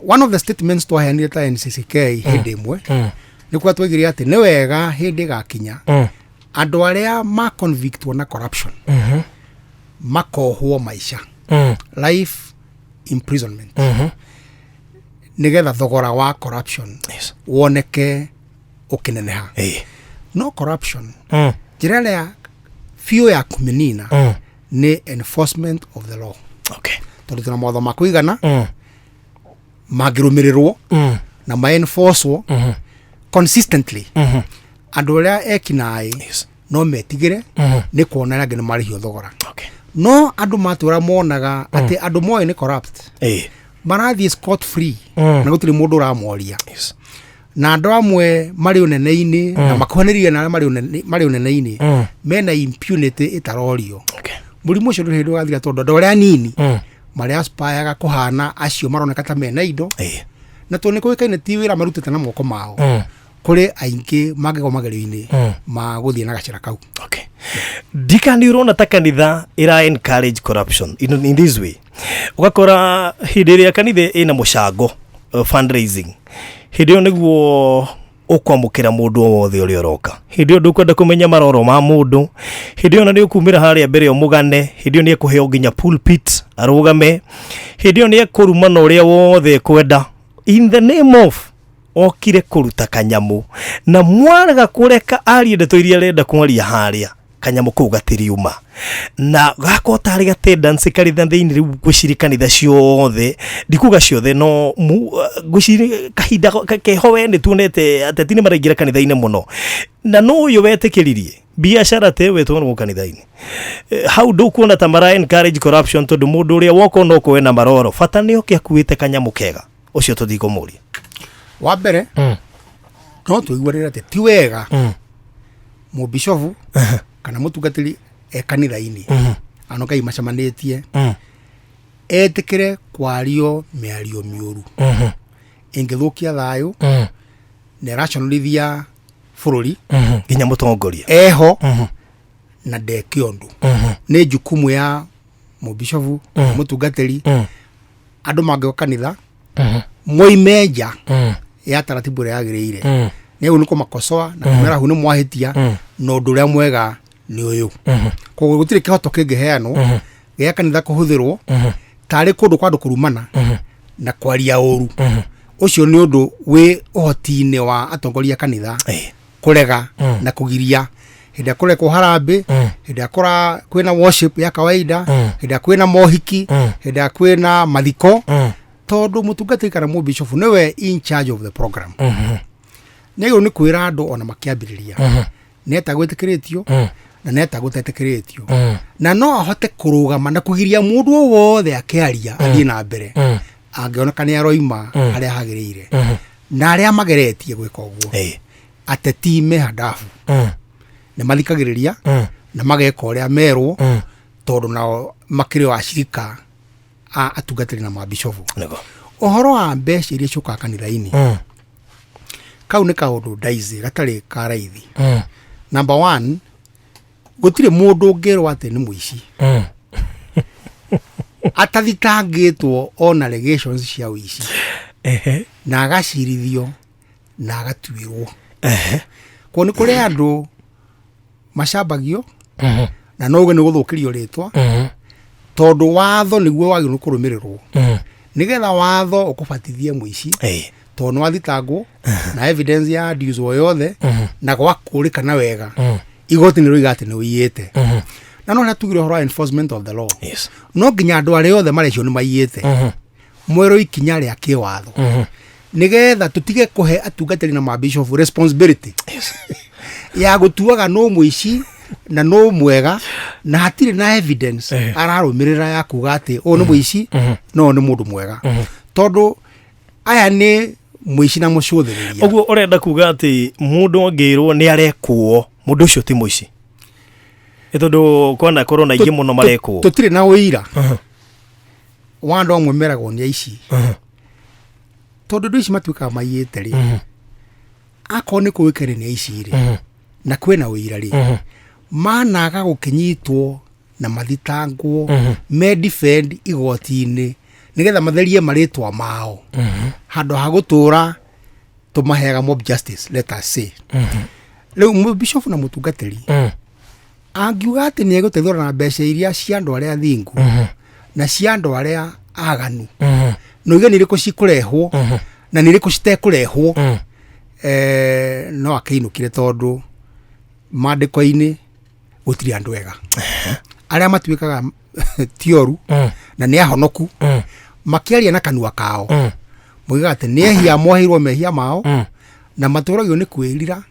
One of the statements twaheanire ta NCCK hĩndĩ ĩmwe nĩ kuga twaigire atĩ nĩ wega hĩndĩ ĩgakinya andũ arĩa ma convictwo na corruption makohwo maica, life imprisonment, nĩgetha thogora wa corruption woneke ũkĩneneha. No corruption, njĩra ĩrĩa biũ ya kũmĩnina nĩ enforcement of the law, tondũ tũna mawatho ma kũigana mangĩrũmĩrĩrwo na ma-enforcwo consistently, andũ arĩa ekinaĩ no metigĩre nĩ kuona arĩa angĩ nĩ marĩhio thogora. No andũ matũra monaga atĩ andũ moĩ nĩ corrupt marathiĩ scot free na gũtirĩ mũndũ ũramoria, na andũ amwe marĩ ũnene-inĩ na makuhanĩrĩrie na arĩa marĩ ũnene-inĩ mena impunity ĩtarorio. Mũrimũ ũcio ndũrĩ hĩndĩ ũgathira, tondũ andũ arĩa anini marĩa aspireaga kũhana acio maroneka ta mena indo, na tondũ nĩ kũĩkaine ti wĩra marutĩte na moko mao, kũrĩ aingĩ mangĩgwa magerio-inĩ ma gũthiĩ na gacĩra kau. Okay. Ndikani ũrona ta kanitha ĩra encourage corruption in this way, ũgakora hĩndĩ ĩrĩa kanitha ĩna mũcango, fundraising, hĩndĩ ĩyo nĩguo ũkwamũkĩra mũndũ o wothe ũrĩa ũroka. Hĩndĩ ĩyo ndũkwenda kũmenya maroro ma mũndũ. Hĩndĩ ĩyo na nĩ ũkumĩra harĩa mbere ũmũgane. Hĩndĩ ĩyo nĩ ekũheo nginya pulpit arũgame. Hĩndĩ ĩyo nĩ ekũrumana ũrĩa wothe ekwenda in the name of okire kũruta kanyamũ, na mwarega kũreka arie ndeto iria arenda kwaria harĩa, kanyamũ kau gatiriuma na gakorwo tarĩ ga tendency kanitha thĩinĩ. Rĩu ngwĩciria kanitha ciothe, ndikuga ciothe, no ngwĩciria kahinda keho we nĩ tuonete ateti nĩ maraingĩra kanitha-inĩ mũno, na no ũyũ wetĩkĩririe biacara te wetwarwo kanitha-inĩ. Hau ndũkuona ta mara encourage corruption, tondũ mũndũ ũrĩa woka no na maroro bata nĩ oke akuĩte kanyamũ kega, ũcio tũtikũmũria? Wa mbere, no tũiguanĩre atĩ ti wega mũbishofu kana mũtungatĩri e kanitha-inĩ ano Ngai macemanĩtie etĩkĩre kwario mĩario mĩũru ĩngĩthũkia thayũ na ĩraconorithia Bũrũri. Nginya mũtongoria. Eho na ndeke ũndũ, nĩ jukumu ya mũbishofu, mũtungatĩri. Andũ mangĩoka kanitha moime nja ya taratibu ĩrĩa yagĩrĩire, nĩ nĩ kũmakosoa na kũmera hau nĩ mwahĩtia, na ũndũ ũrĩa mwega nĩ ũyũ. Koguo gũtirĩ kĩhoto kĩngĩheanwo gĩa kanitha kũhũthĩrwo tarĩ kũndũ kwa andũ kũrumana na kwaria ũru. Ũcio nĩ ũndũ wĩ ũhoti-inĩ wa atongoria a kanitha kũrega na kũgiria. Hĩndĩ ĩrĩa kũrekwo harambĩ, hĩndĩ ĩrĩa kwĩna worship ya kawaida, hĩndĩ ĩrĩa kwĩna mohiki, hĩndĩ ĩrĩa kwĩna mathiko, tondũ mũtungatĩri kana mũbishofu nĩwe in charge of the program, nĩ agĩrĩirwo nĩ kwĩra andũ ona makĩambĩrĩria nĩ gwĩtĩkĩrĩtio na nĩ gũtetĩkĩrĩtio, na no ahote kũrũgama na kũgiria mũndũ o wothe akĩaria athiĩ na mbere angĩoneka nĩ aroima harĩa hagĩrĩire. Na arĩa mageretie gwĩka ũguo, ateti me handabu, nĩ mathikagĩrĩria na mageka ũrĩa merwo, tondũ nao makĩrĩ o acirika a atungatĩri na mabishofu. Ũhoro wa mbeca iria ciũkaga kanitha-inĩ, kau nĩ kaũndũ ndaizi gatarĩ ka raithi. Number one, gũtirĩ mũndũ ũngĩrwo atĩ nĩ mũici atathitangĩtwo ona allegations cia ũici na agacirithio na agatuĩrwo. Kuo nĩ kũrĩ andũ macambagio na no uge nĩ gũthũkĩrio rĩtwa, tondũ watho nĩguo wagĩrĩirwo nĩ kũrũmĩrĩrwo nĩgetha watho ũkũbatithie mũici, tondũ nĩ wathitangwo na evidence ya adduce o yothe na gwakũrĩkana wega, igoti nĩ rĩoiga atĩ nĩ ũiyĩte. Na no tugire ũhoro wa enforcement of the law, no nginya andũ arĩa othe marecio nĩ maiyĩte mwerwo ikinya rĩa kĩwatho, nĩgetha tũtige kũhe atungatĩri na mabishofu responsibility ya gũtuaga no mũici na no mwega, na hatirĩ na evidence ararũmĩrĩra ya kuga atĩ ũyũ nĩ mũici no nĩ mũndũ mwega, tondũ aya nĩ mũici na mũcũthĩrĩria. Ũguo ũrenda kuga atĩ mũndũ angĩrwo nĩ arekwo, mũndũ ũcio ti mũici? Nĩ tondũ kwana korwo na aingĩ mũno marekwo. Tũtirĩ na ũira wa andũ amwe meragwo nĩ aici, tondũ andũ ici matuĩkaga maiyĩte rĩ, akorwo nĩ kũĩkaine nĩ aici rĩ, na kwĩna ũira rĩ, managa gũkĩnyitwo na mathitangwo me defend igoti-inĩ nĩgetha matherie marĩtwa mao, handũ ha gũtũra tũmaheaga mob justice, let us say. Rĩu bishop na mũtungatĩri angiuga atĩ nĩ egũteithũra na mbeca iria cia andũ arĩa athingu na cia andũ arĩa aganu, na uige nĩ irĩkũ cikũrehwo na nĩ irĩkũ citekũrehwo, no akĩinũkire, tondũ maandĩko-inĩ gũtirĩ andũ ega arĩa matuĩkaga ti oru na nĩ ahonoku makĩaria na kanua kao moigaga atĩ nĩ ehia moheirwo mehia mao na matũragio nĩ kwĩrira,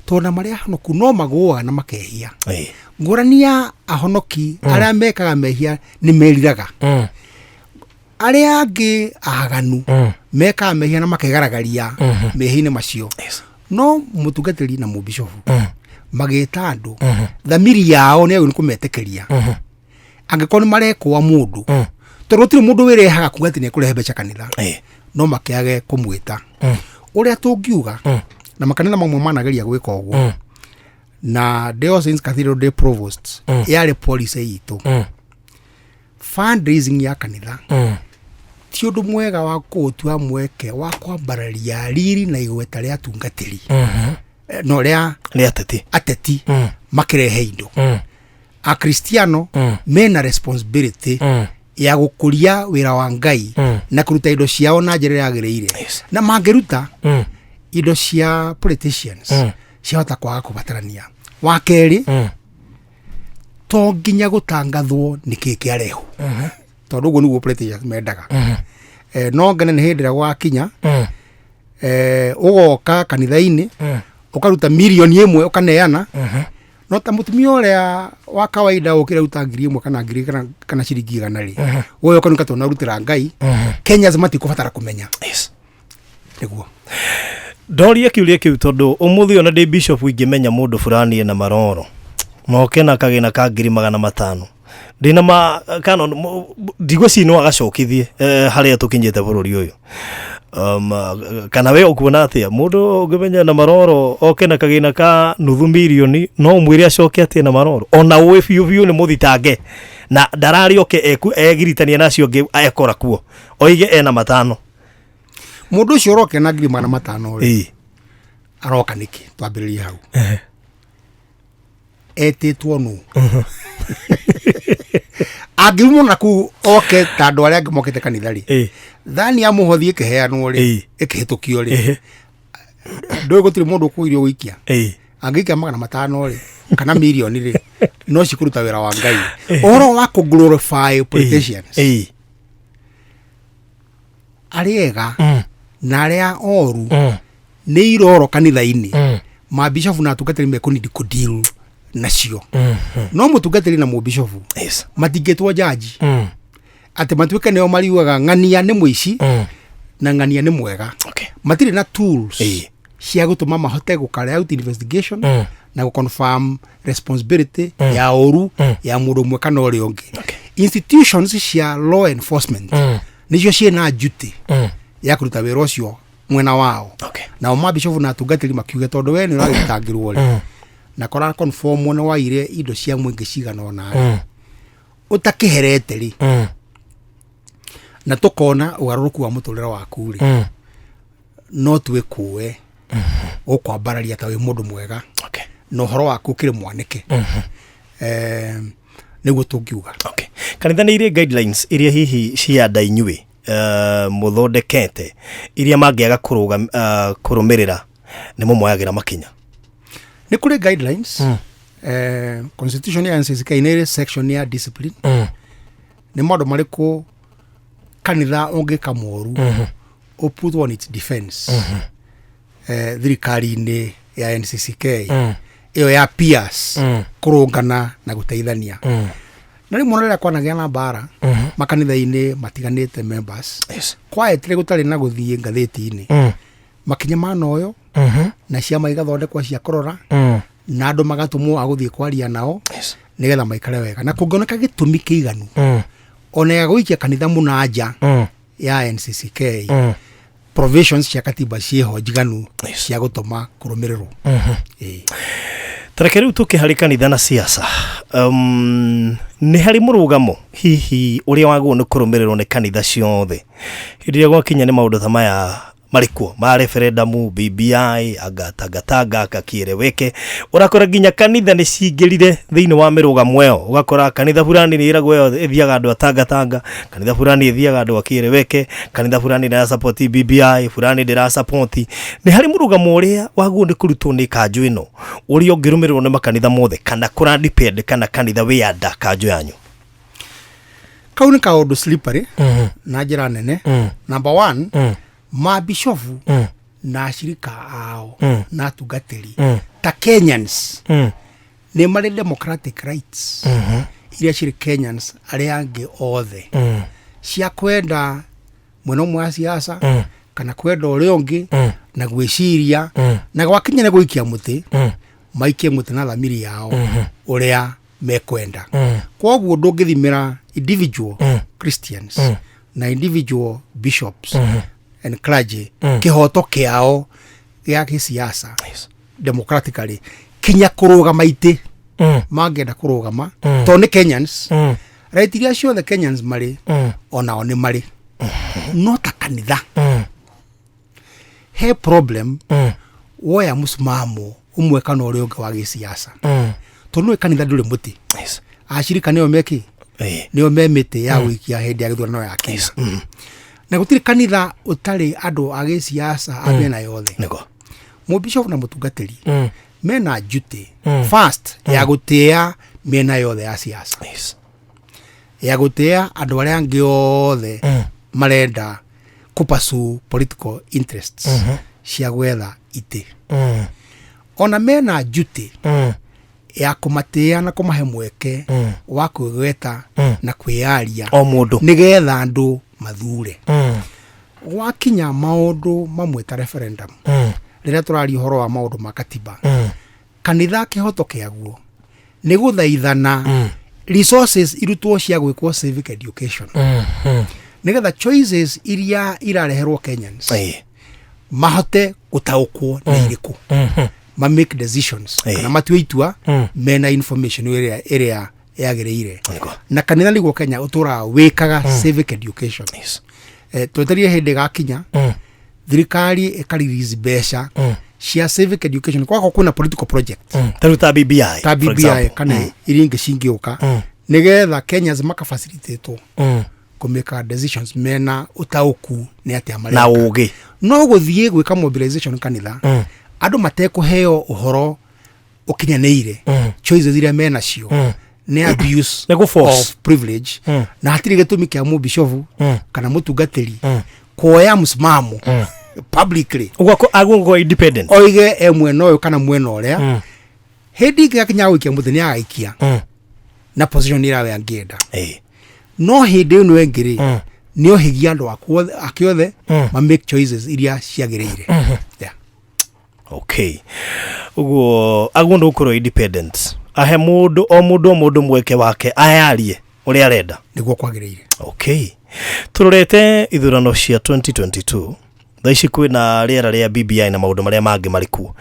tondũ na marĩa ahonoku no magũaga na makehia. Ngũrani ya ahonoki, arĩa mekaga mehia nĩ meriraga, arĩa angĩ aganu mekaga mehia na makegaragaria mehia-inĩ macio. No mũtungatĩri na mũbishofu magĩta andũ, thamiri yao nĩ agĩrĩirwo nĩ kũmetĩkĩria angĩkorwo nĩ marekũa mũndũ, tondũ gũtirĩ mũndũ wĩrehaga kuga atĩ nĩ ekũrehe mbeca kanitha, no makĩage kũmwĩta. Ũrĩa tũngiuga, na makanitha mamwe manageria gwĩka ũguo, na Deo Saints Cathedral ndĩ provost, yarĩ policy itũ, fundraising ya kanitha ti ũndũ mwega wa kũũtua mweke wa kwambararia riri na igweta rĩa atungatĩri, no rĩa Nĩ ateti. Ateti makĩrehe indo. Akristiano mena responsibility ya gũkũria wĩra wa Ngai na kũruta indo ciao na njĩra ĩrĩa yagĩrĩire, na mangĩruta indo cia politicians ciahota kwaga kũbatarania. Wa kerĩ, to nginya gũtangathwo nĩ kĩĩ kĩarehwo, tondũ ũguo nĩguo politicians mendaga. No ngene nĩ hĩndĩ ĩrĩa gwakinya ũgoka kanitha-inĩ ũkaruta mirioni 1 ũkaneana, no ta mũtumia ũrĩa wa kawaida ũkĩra ruta 1000 kana ngiri kana ciringi 100 rĩ, we ũkanuka tondũ narutĩra Ngai. Kenyans matikũbatara kũmenya. Nĩguo. Ndoria kĩũria kĩu tondũ ũmũthĩ ona ndĩ bishop ingĩmenya mũndũ fulani ena maroro moke na kagĩna ka 500,000, ndĩna ma kana ndigwĩciria no agacokithie, harĩa tũkinyĩte bũrũri ũyũ. Kana we ũkuona atĩa mũndũ ũngĩmenya na maroro oke na kagĩna ka nuthu mirioni no ũmwĩre acoke atĩa na maroro ona ũĩ biũ biũ nĩ mũthitange na ndararĩ oke egiritania na acio angĩ ekora kuo oige ena matano. Mũndũ ũcio ũroke na 500,000 rĩ, aroka nĩkĩ? Twambĩrĩrie hau. Etĩtwo nũ? Angiumwo na kuu oke ta andũ arĩa angĩ mokĩte kanitha rĩ, thani ya mũhothi ĩkĩheanwo rĩ, ĩkĩhĩtũkio rĩ, ndũĩ gũtirĩ mũndũ ũkũgirio gũikia. Angĩikia 500 rĩ kana mirioni rĩ, no cikũruta wĩra wa Ngai. Ũhoro wa kũ glorify politicians, arĩa ega na arĩa oru nĩ iroro kanitha-inĩ, mabishofu na atungatĩri mekũnidi kũdeal nacio, no mũtungatĩri na mũbishofu matingĩtwo jaji atĩ matuĩke nĩo mariugaga ng'ania nĩ mũici na ng'ania nĩ mwega. Matirĩ na tools cia gũtũma mahote gũ carry out investigation na gũ confirm responsibility ya ũru ya mũndũ ũmwe kana ũrĩa ũngĩ. Institutions cia law enforcement nĩcio ciĩna duty ya kũruta wĩra ũcio mwena wao. Nao mabishofu na atungatĩri makiuge tondũ we nĩ ũragĩtangĩrwo rĩ, na kora confirm nĩ waire indo cia mũingĩ cigana ũna rĩ, ũtakĩherete rĩ, na tũkona ũgarũrũku wa mũtũrĩre waku rĩ, no twĩkũe ũkwambararia ta wĩ mũndũ mwega na ũhoro waku ũkĩrĩ mwanĩke. Nĩguo tũngiuga. Okay. Kanitha nĩ irĩ guidelines iria hihi cianda inyuĩ mũthondekete iria mangĩaga kũrũmĩrĩra nĩ mũmoyagĩra makinya? Nĩ kũrĩ guidelines. Constitution ya NCCK nĩ ĩrĩ section ya discipline. Nĩ maũndũ marĩkũ kanitha ũngĩka moru ũ put on its defense thirikari-inĩ ya NCCK ĩyo ya peers kũrũngana na gũteithania. Na rĩmwe rĩrĩa kwanagĩa na mbara makanitha-inĩ matiganĩte, members quietly, gũtarĩ na gũthiĩ ngathĩti-inĩ, makinya manoyo na ciama igathondekwo cia kũrora na andũ magatũmwo a gũthiĩ kwaria nao nĩgetha maikare wega, na kũngĩoneka gĩtũmi kĩiganu ona ya gũikia kanitha mũna nja ya NCCK, provisions cia katiba ciĩho njiganu cia gũtũma kũrũmĩrĩrwo. Ĩĩ. Tareke rĩu tũke harĩ kanitha na siasa. Nĩ harĩ mũrũgamo hihi ũrĩa wagĩrĩirwo nĩ kũrũmĩrĩrwo nĩ kanitha ciothe hĩndĩ ĩrĩa gwakinya nĩ maũndũ ta maya marĩkuo ma referendum, BBI, anga tangatanga kakieleweke? Ũrakora nginya kanitha nĩ cingĩrire thĩinĩ wa mĩrũgamo ĩyo, ũgakora kanitha fulani nĩ ĩragwo ĩyo ĩthiaga andũ a tangatanga, kanitha fulani ĩthiaga andũ a kieleweke, kanitha fulani ndĩra support BBI, fulani ndĩra support. Nĩ harĩ mũrũgamo ũrĩa wagĩrĩirwo nĩ kũrutwo nĩ kanjũ ĩno ũrĩa ũngĩrũmĩrĩrwo nĩ makanitha mothe, kana kũra depend kana kanitha wĩ anda kanjũ yanyu? Kau nĩ kaũndũ slippery na njĩra nene. Number one, mabishofu na ashirika ao na atungatĩri ta Kenyans nĩ marĩ democratic rights iria cirĩ Kenyans arĩa angĩ othe cia kwenda mwena ũmwe wa siasa kana kwenda ũrĩa ũngĩ na gwĩciria, na gwakinya nĩ gũikia mũtĩ, maikie mũtĩ na thamiri yao ũrĩa mekwenda. Koguo ndũngĩthimĩra individual Christians na individual bishops and clergy kĩhoto kĩao gĩa gĩsiasa democratically kinya kũrũgama itĩ mangĩenda kũrũgama, tondũ nĩ Kenyans. Right iria ciothe Kenyans marĩ onao nĩ marĩ, no ta kanitha he problem woya mũsimamo ũmwe kana ũrĩa ũngĩ wa gĩsiasa, tondũ nĩ kanitha ndũrĩ mũtĩ. Acirika nĩo meki nĩo me mĩtĩ ya gũikia hĩndĩ ya gĩthurano ya kinya, na gũtirĩ kanitha ũtarĩ andũ a gĩsiasa a mĩena yothe. Mũbishop na mũtungatĩri mena duty first ya gũtĩa mĩena yothe ya siasa, ya gũtĩa andũ arĩa angĩ othe marenda kũpursue political interests cia gwetha itĩ. Ona mena duty ya kũmatĩa na kũmahe mweke wa kwĩgweta na kwĩyaria o mũndũ nĩgetha andũ mathure. Gwakinya maũndũ mamwe ta referendum, rĩrĩa tũraria ũhoro wa maũndũ ma katiba, kanitha kĩhoto kĩaguo nĩ gũthaithana resources irutwo cia gwĩkwo civic education. Nĩgetha choices iria irareherwo Kenyans mahote gũtaũkwo nĩ irĩkũ, ma make decisions kana matue itua mena information ĩrĩa yagĩrĩire. Na kanitha nĩguo Kenya ũtũraga wĩkaga civic education. Twetereire hĩndĩ ĩgakinya thirikari ĩka release mbeca cia civic education, kwako kwĩna political project Ta rĩu ta BBI, ta for BBI example. kana iria ingĩ cingĩũka, nĩgetha Kenyans makafacilitatwo kũmĩka decisions mena ũtaũku nĩ atĩa na mareka. ũgĩ. No gũthiĩ gwĩka mobilization kanitha andũ matekũheo ũhoro ũkinyanĩire choices iria menacio nĩ abuse Nĩ gũ-force. of privilege, na hatirĩ gĩtũmi kĩa mũbishofu kana mũtungatĩri kuoya msimamo publicly. Ũguo agũgwo independent. Oige e mwena ũyũ kana mwena ũrĩa. Hĩndĩ ĩngĩ gakinya gũikia mũthĩ nĩ agaikia na position ĩrĩa we angĩenda, no hĩndĩ ĩno ĩngĩ rĩ, nĩ ohigia andũ ake othe ma make choices iria ciagĩrĩire. Yeah. Okay, ũguo aguo nĩ gũkorwo independent, ahe mũndũ o mũndũ o mũndũ mweke wake ayarie ũrĩa arenda. Nĩguo kwagĩrĩire. Okay, tũrorete ithurano cia 2022, thaa ici kwĩna rĩera rĩa BBI na maũndũ marĩa mangĩ marĩ kuo.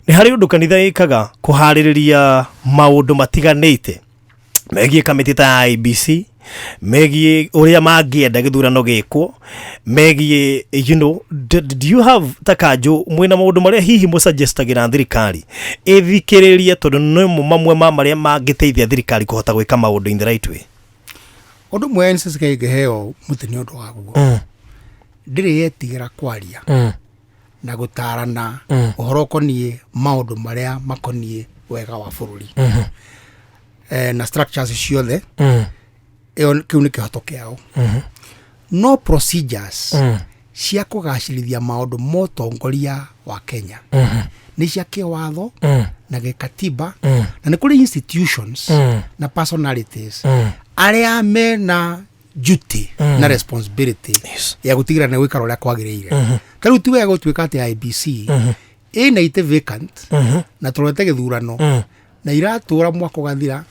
Nĩ harĩ ũndũ kanitha ĩkaga kũharĩrĩria maũndũ matiganĩte megiĩ kamĩtĩ ta ya IEBC, megiĩ ũrĩa mangĩenda gĩthurano gĩkwo, megiĩ do you have ta kanjũ mwĩna maũndũ marĩa hihi mũsuggestagĩra thirikari ĩthikĩrĩrie, tondũ nĩmo mamwe ma marĩa mangĩteithia thirikari kũhota gwĩka maũndũ in the right way? Ũndũ ũmwe NCCK ĩngĩheo mũtĩ nĩ ũndũ waguo, ndĩrĩ yetigĩra kwaria na gũtarana ũhoro ũkoniĩ maũndũ marĩa makoniĩ wega wa bũrũri na structures ciothe. Ĩyo kĩu nĩ kĩhoto kĩao, no procedures cia kũgacĩrithia maũndũ ma ũtongoria wa Kenya nĩ cia kĩwatho na gĩkatiba, na nĩ kũrĩ institutions na personalities arĩa mena duty na responsibility ya gũtigĩrĩra nĩ gwĩkara ũrĩa kwagĩrĩire. Ta rĩu ti wega gũtuĩka atĩ IEBC ĩna itĩ vacant na tũrorete gĩthurano na iratũra mwaka ũgathira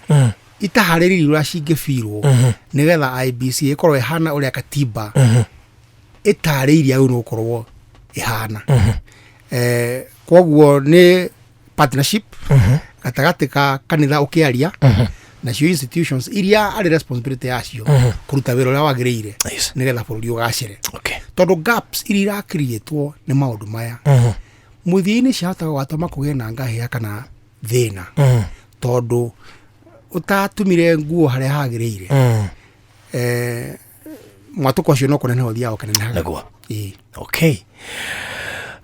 itaharĩrĩirie ũrĩa cingĩbirwo nĩgetha IEBC ĩkorwo ĩhana ũrĩa katiba ĩtarĩirie agĩrĩirwo nĩ gũkorwo ĩhana. Koguo nĩ partnership gatagatĩ ka kanitha ũkĩaria nacio institutions iria arĩ responsibility yacio kũruta wĩra ũrĩa wagĩrĩire nĩgetha bũrũri ũgacĩre, tondũ gaps iria irakiriĩtwo nĩ maũndũ maya mũthia-inĩ ciahotaga gwatũma kũgĩe na ngahĩha kana thĩna, tondũ ũtatumire nguo harĩa hagĩrĩire, mwatũko ũcio no kũneneha ũthiaga ũkĩnenehaga. Ĩĩ. Okay,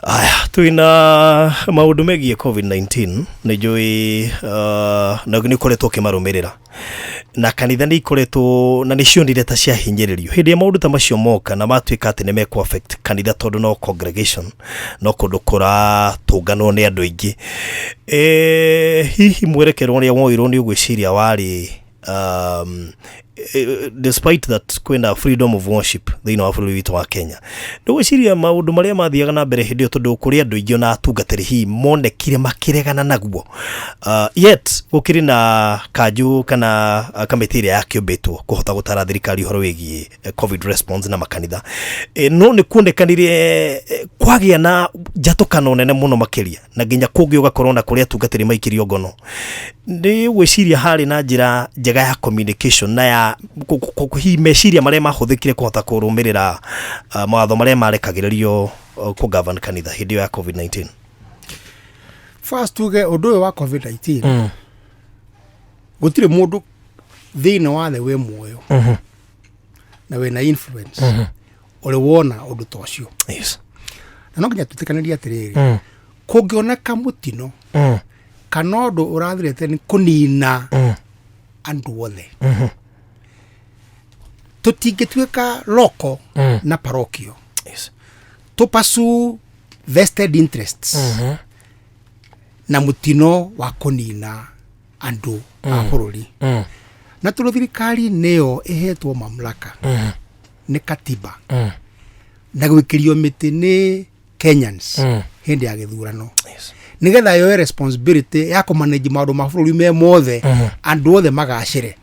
aya twina maũndũ megiĩ COVID-19. Nĩ njũĩ na nĩ ũkoretwo ũkĩmarũmĩrĩra, na kanitha nĩ ikoretwo na nĩ cionire ta ciahinyĩrĩrio hĩndĩ ĩrĩa maũndũ ta macio moka na matuĩka atĩ nĩ mekũ affect kanitha, tondũ no congregation, no kũndũ kũratũnganwo nĩ andũ aingĩ. Hihi mwerekero ũrĩa woirwo nĩ ũgwĩciria warĩ despite that kwĩna freedom of worship thĩinĩ wa bũrũri witũ wa Kenya, nĩ gwĩciria maũndũ marĩa mathiaga na mbere hĩndĩ ĩyo, tondũ kũrĩ andũ aingĩ ona atungatĩri hihi monekire makĩregana naguo, yet gũkĩrĩ na kanjũ kana kamĩtĩ ĩrĩa yakĩũmbĩtwo kũhota gũtara thirikari ũhoro wĩgiĩ COVID response na makanitha, no nĩ kuonekanire kwagĩa na njatũkano nene mũno makĩria, na nginya kũngĩ ũgakorwo na kũrĩa atungatĩri maikirio ngono. Nĩ gwĩciria harĩ na njĩra njega ya communication na ya hihi meciria marĩa mahũthĩkire kũhota kũrũmĩrĩra mawatho marĩa marekagĩrĩrio kũ govern kanitha hĩndĩ ĩyo ya COVID-19? First tuge ũndũ ũyũ wa COVID-19, gũtirĩ mũndũ thĩinĩ wa thĩ wĩ muoyo na wĩna influence ũrĩ wona ũndũ ta ũcio. Na no nginya twĩtĩkanĩrie atĩrĩrĩ, kũngĩoneka mũtino kana ũndũ ũrathirĩte nĩ kũnina andũ othe, tũtingĩtuĩka local na parochial to pursue vested interests na mũtino wa kũnina andũ a bũrũri, na tondũ thirikari nĩyo ĩhetwo mamlaka nĩ katiba na gwĩkĩrio mĩtĩ nĩ Kenyans hĩndĩ ya gĩthurano nĩgetha yoe responsibility ya kũmanage maũndũ ma bũrũri me mothe, andũ othe magacĩre,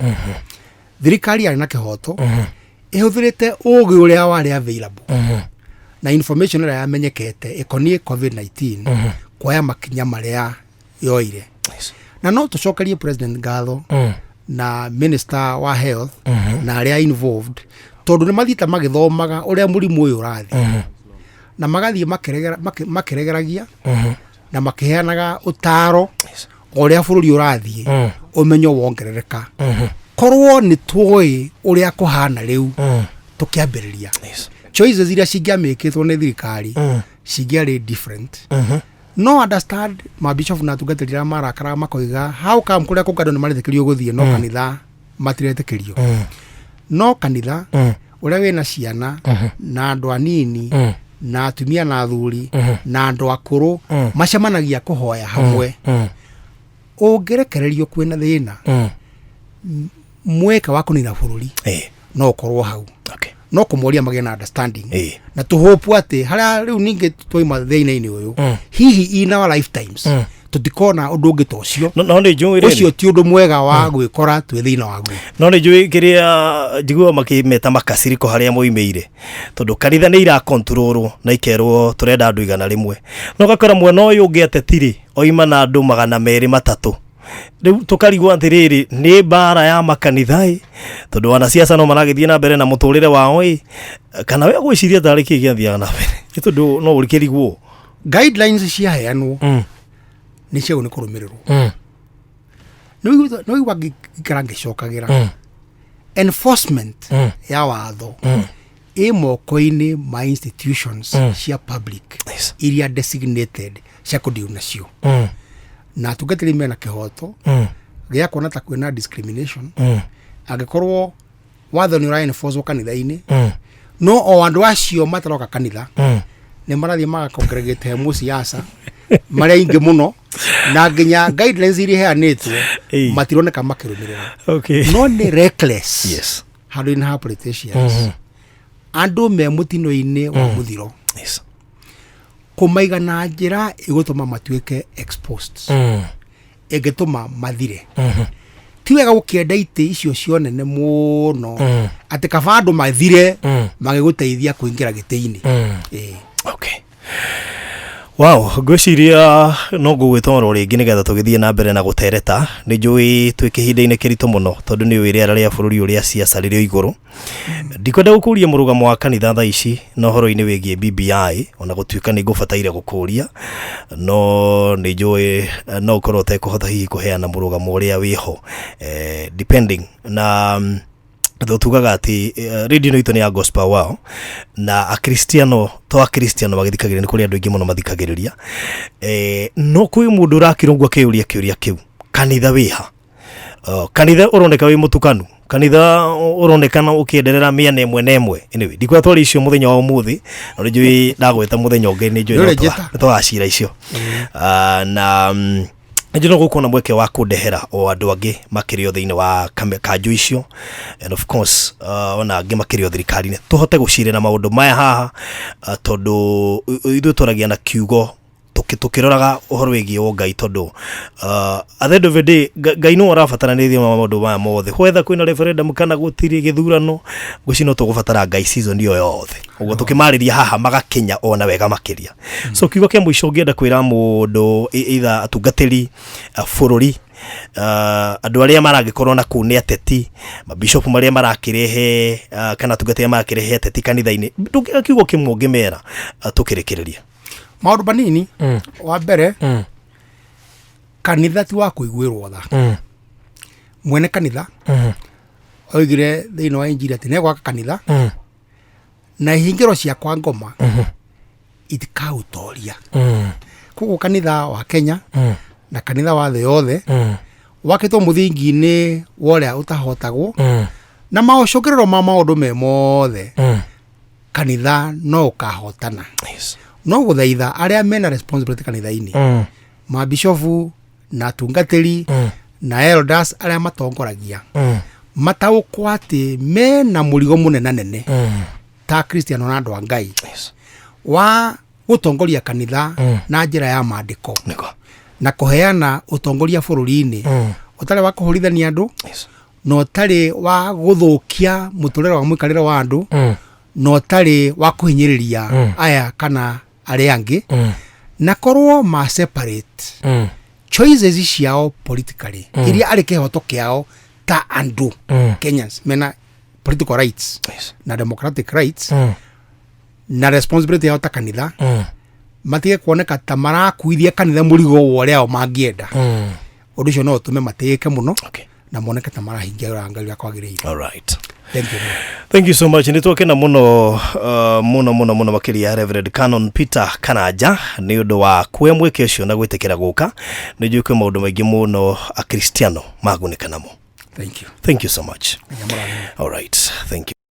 thirikari yarĩ na kĩhoto. Ĩhũthĩrĩte ũgĩ ũrĩa warĩ available na information ĩrĩa yamenyekete ĩkoniĩ COVID-19 kuoya makinya marĩa yoire. Na no tũcokerie president ngatho na minister wa health na arĩa involved, tondũ nĩ mathiĩte magĩthomaga ũrĩa mũrimũ ũyũ ũrathiĩ na magathiĩ makĩregeragia na makĩheanaga ũtaro o ũrĩa bũrũri ũrathiĩ, ũmenyo wongerereka. Korwo nĩ tuoĩ ũrĩa kũhana rĩu tũkĩambĩrĩria, choices iria cingĩamĩkĩtwo nĩ thirikari cingĩarĩ different. No understand mabishop na atungatĩri arĩa marakaraga makoiga, how come kũrĩa kũngĩ andũ nĩ maretĩkĩrio gũthiĩ no kanitha matiretĩkĩrio? No kanitha ũrĩa wĩna ciana na andũ anini na atumia na athuri na andũ akũrũ macemanagia kũhoya hamwe, ũngĩrekererio kwĩna thĩna, mweke wa kũnina bũrũri no ũkorwo hau. No kũmoria magĩe na understanding na tũhopu atĩ harĩa rĩu ningĩ twaima thĩna-inĩ ũyũ, hihi in our lifetimes tũtikona ũndũ ũngĩ ta ũcio. No nĩ njũĩ rĩrĩ. Ũcio ti ũndũ mwega wa gwĩkora twĩ thĩna waguo. No nĩ njũĩ kĩrĩa njiguaga makĩmeta makaciriko harĩa moimĩire, tondũ kanitha nĩ irakontrolwo na ikerwo tũrenda andũ 100, no gakora mwena ũyũ ũngĩ atetirĩ oima na andũ 203. Rĩu tũkarigwo atĩrĩrĩ, nĩ mbara ya makanitha ĩ, tondũ wanasiasa no maragĩthiĩ na mbere na mũtũrĩre wao ĩ, kana we gwĩciria tarĩ kĩ gĩathiaga na mbere? Nĩ tondũ no ũrĩkĩrigwo. Guidelines ciaheanwo nĩ ciagwo nĩ kũrũmĩrĩrwo. Nĩ wĩigua ngĩikara ngĩcokagĩra enforcement ya watho ĩ moko-inĩ ma institutions cia public iria designated cia kũdeal nacio, na atungatĩri mena kĩhoto gĩa kuona ta kwĩna discrimination angĩkorwo watho nĩ ũra enforce kanitha-inĩ, no o andũ acio mataroka kanitha nĩ marathiĩ magacongregate he mũciaca marĩa aingĩ mũno, na nginya guidelines iria iheanĩtwo matironeka makĩrũmĩrĩra. No nĩ reckless handũ-inĩ ha politicians, andũ me mũtino-inĩ wa mũthiro, kũmaiga na njĩra ĩgũtũma matuĩke exposed, ĩngĩtũma mathire. Ti wega gũkĩenda itĩ icio cionene mũno atĩ kaba andũ mathire magĩgũteithia kũingĩra gĩtĩ-inĩ. Ĩĩ. Okay. Wow, ngwĩciria no ngũgwĩta oro rĩngĩ nĩgetha tũgĩthiĩ na mbere na gũtereta. Nĩ njũĩ twĩ kĩhinda-inĩ kĩritũ mũno, tondũ nĩ ũĩ rĩera rĩa bũrũri ũrĩa ciaca rĩrĩ o igũrũ. Ndikwenda gũkũria mũrũgamo wa kanitha thaa ici na ũhoro-inĩ wĩgiĩ BBI, ona gũtuĩka nĩ ngũbataire gũkũria, no nĩ njũĩ no ũkorwo ũtekũhota hihi kũheana mũrũgamo ũrĩa wĩho, depending na tugaga atĩ radio ĩno itũ nĩ ya gospel wao na akristiano, to akristiano magĩthikagĩrĩria, nĩ kũrĩ andũ aingĩ mũno mathikagĩrĩria. No kwĩ mũndũ ũrakĩrũngwo akĩyũria kĩũria kĩu, kanitha wĩha? Kanitha ũroneka wĩ mũtukanu, kanitha ũronekana ũkĩenderera mĩena ĩmwe na ĩmwe. Anyway, ndikwenda twari icio mũthenya wa ũmũthĩ, no nĩ njũĩ ndagwĩta mũthenya ũngĩ nĩ njũĩ Nĩ no ũrĩnjĩta. nĩ tũgacira icio. Na nĩ no gũkorwo na mweke wa kũndehera o andũ angĩ makĩrĩ o thĩinĩ wa kanjũ icio, and of course ona angĩ makĩrĩ o thirikari-inĩ, tũhote gũcirĩra maũndũ maya haha, tondũ ithuĩ twaragia na kiugo tũkĩroraga ũhoro wĩgiĩ ũngai, tondũ at the end of the day Ngai nĩwe ũrabatara nĩ thĩinĩ wa maũndũ maya mothe, whether kwĩna referendum kana gũtirĩ gĩthurano, ngwĩciria no tũgũbatara Ngai season ĩyo yothe ũguo tũkĩmarĩria haha magakinya ona wega makĩria. So kiugo kĩa mũico ũngĩenda kwĩra mũndũ, either atungatĩri, bũrũri, andũ arĩa maragĩkorwo na kũu nĩ ateti, mabishopu marĩa marakĩrehe, kana atungatĩri arĩa marakĩrehe ateti kanitha-inĩ, ndũngĩaga kiugo kĩmwe ũngĩmera, tũkĩrĩkĩrĩria? Maũndũ manini. Wa mbere, kanitha ti wa kũiguĩrwo tha. Mwene kanitha oigire thĩinĩ wa injiri atĩ nĩegwaka kanitha na ihingĩro cia kwa ngoma itikaũtoria. Koguo kanitha wa Kenya na kanitha wa thĩ yothe wakĩtwo mũthingi-inĩ wa ũrĩa ũtahotagwo na maũcũngĩrĩro ma maũndũ me mothe, kanitha no ũkahotana. No gũthaitha arĩa mena responsibility kanitha-inĩ, mabishofu na atungatĩri na elders arĩa matongoragia, mataũkwo atĩ mena mũrigo mũnenanene ta Kristiano na andũ a Ngai wa gũtongoria kanitha na njĩra ya maandĩko na kũheana ũtongoria bũrũri-inĩ ũtarĩ wa kũhũrithania andũ. Na ũtarĩ wa gũthũkia mũtũrĩre wa mũikarĩre wa andũ, na ũtarĩ wa kũhinyĩrĩria aya kana arĩa angĩ, na korwo ma separate choices ciao politically, iria arĩ kĩhoto kĩao ta andũ Kenyans mena political rights na democratic rights, na responsibility yao ta kanitha, matige kuoneka ta marakuithia kanitha mũrigo wa ũrĩa o mangĩenda. Ũndũ ũcio no ũtũme matĩĩke mũno na moneke ta marahingia ũrĩa Ngai ũrĩa kwagĩrĩire. All right. Thank you. Thank you so much. Nä twakena må no må no må no må no makä Reverend Canon Peter Karanja nä å ndå wa kuoya mweke å cio na gwä tä kä ra gå ka. Nä njå kwä maå ndå maingä må no akristiano magunä ka namo. Thank you. Thank you so much. Ngai amũrathime. All right, thank you.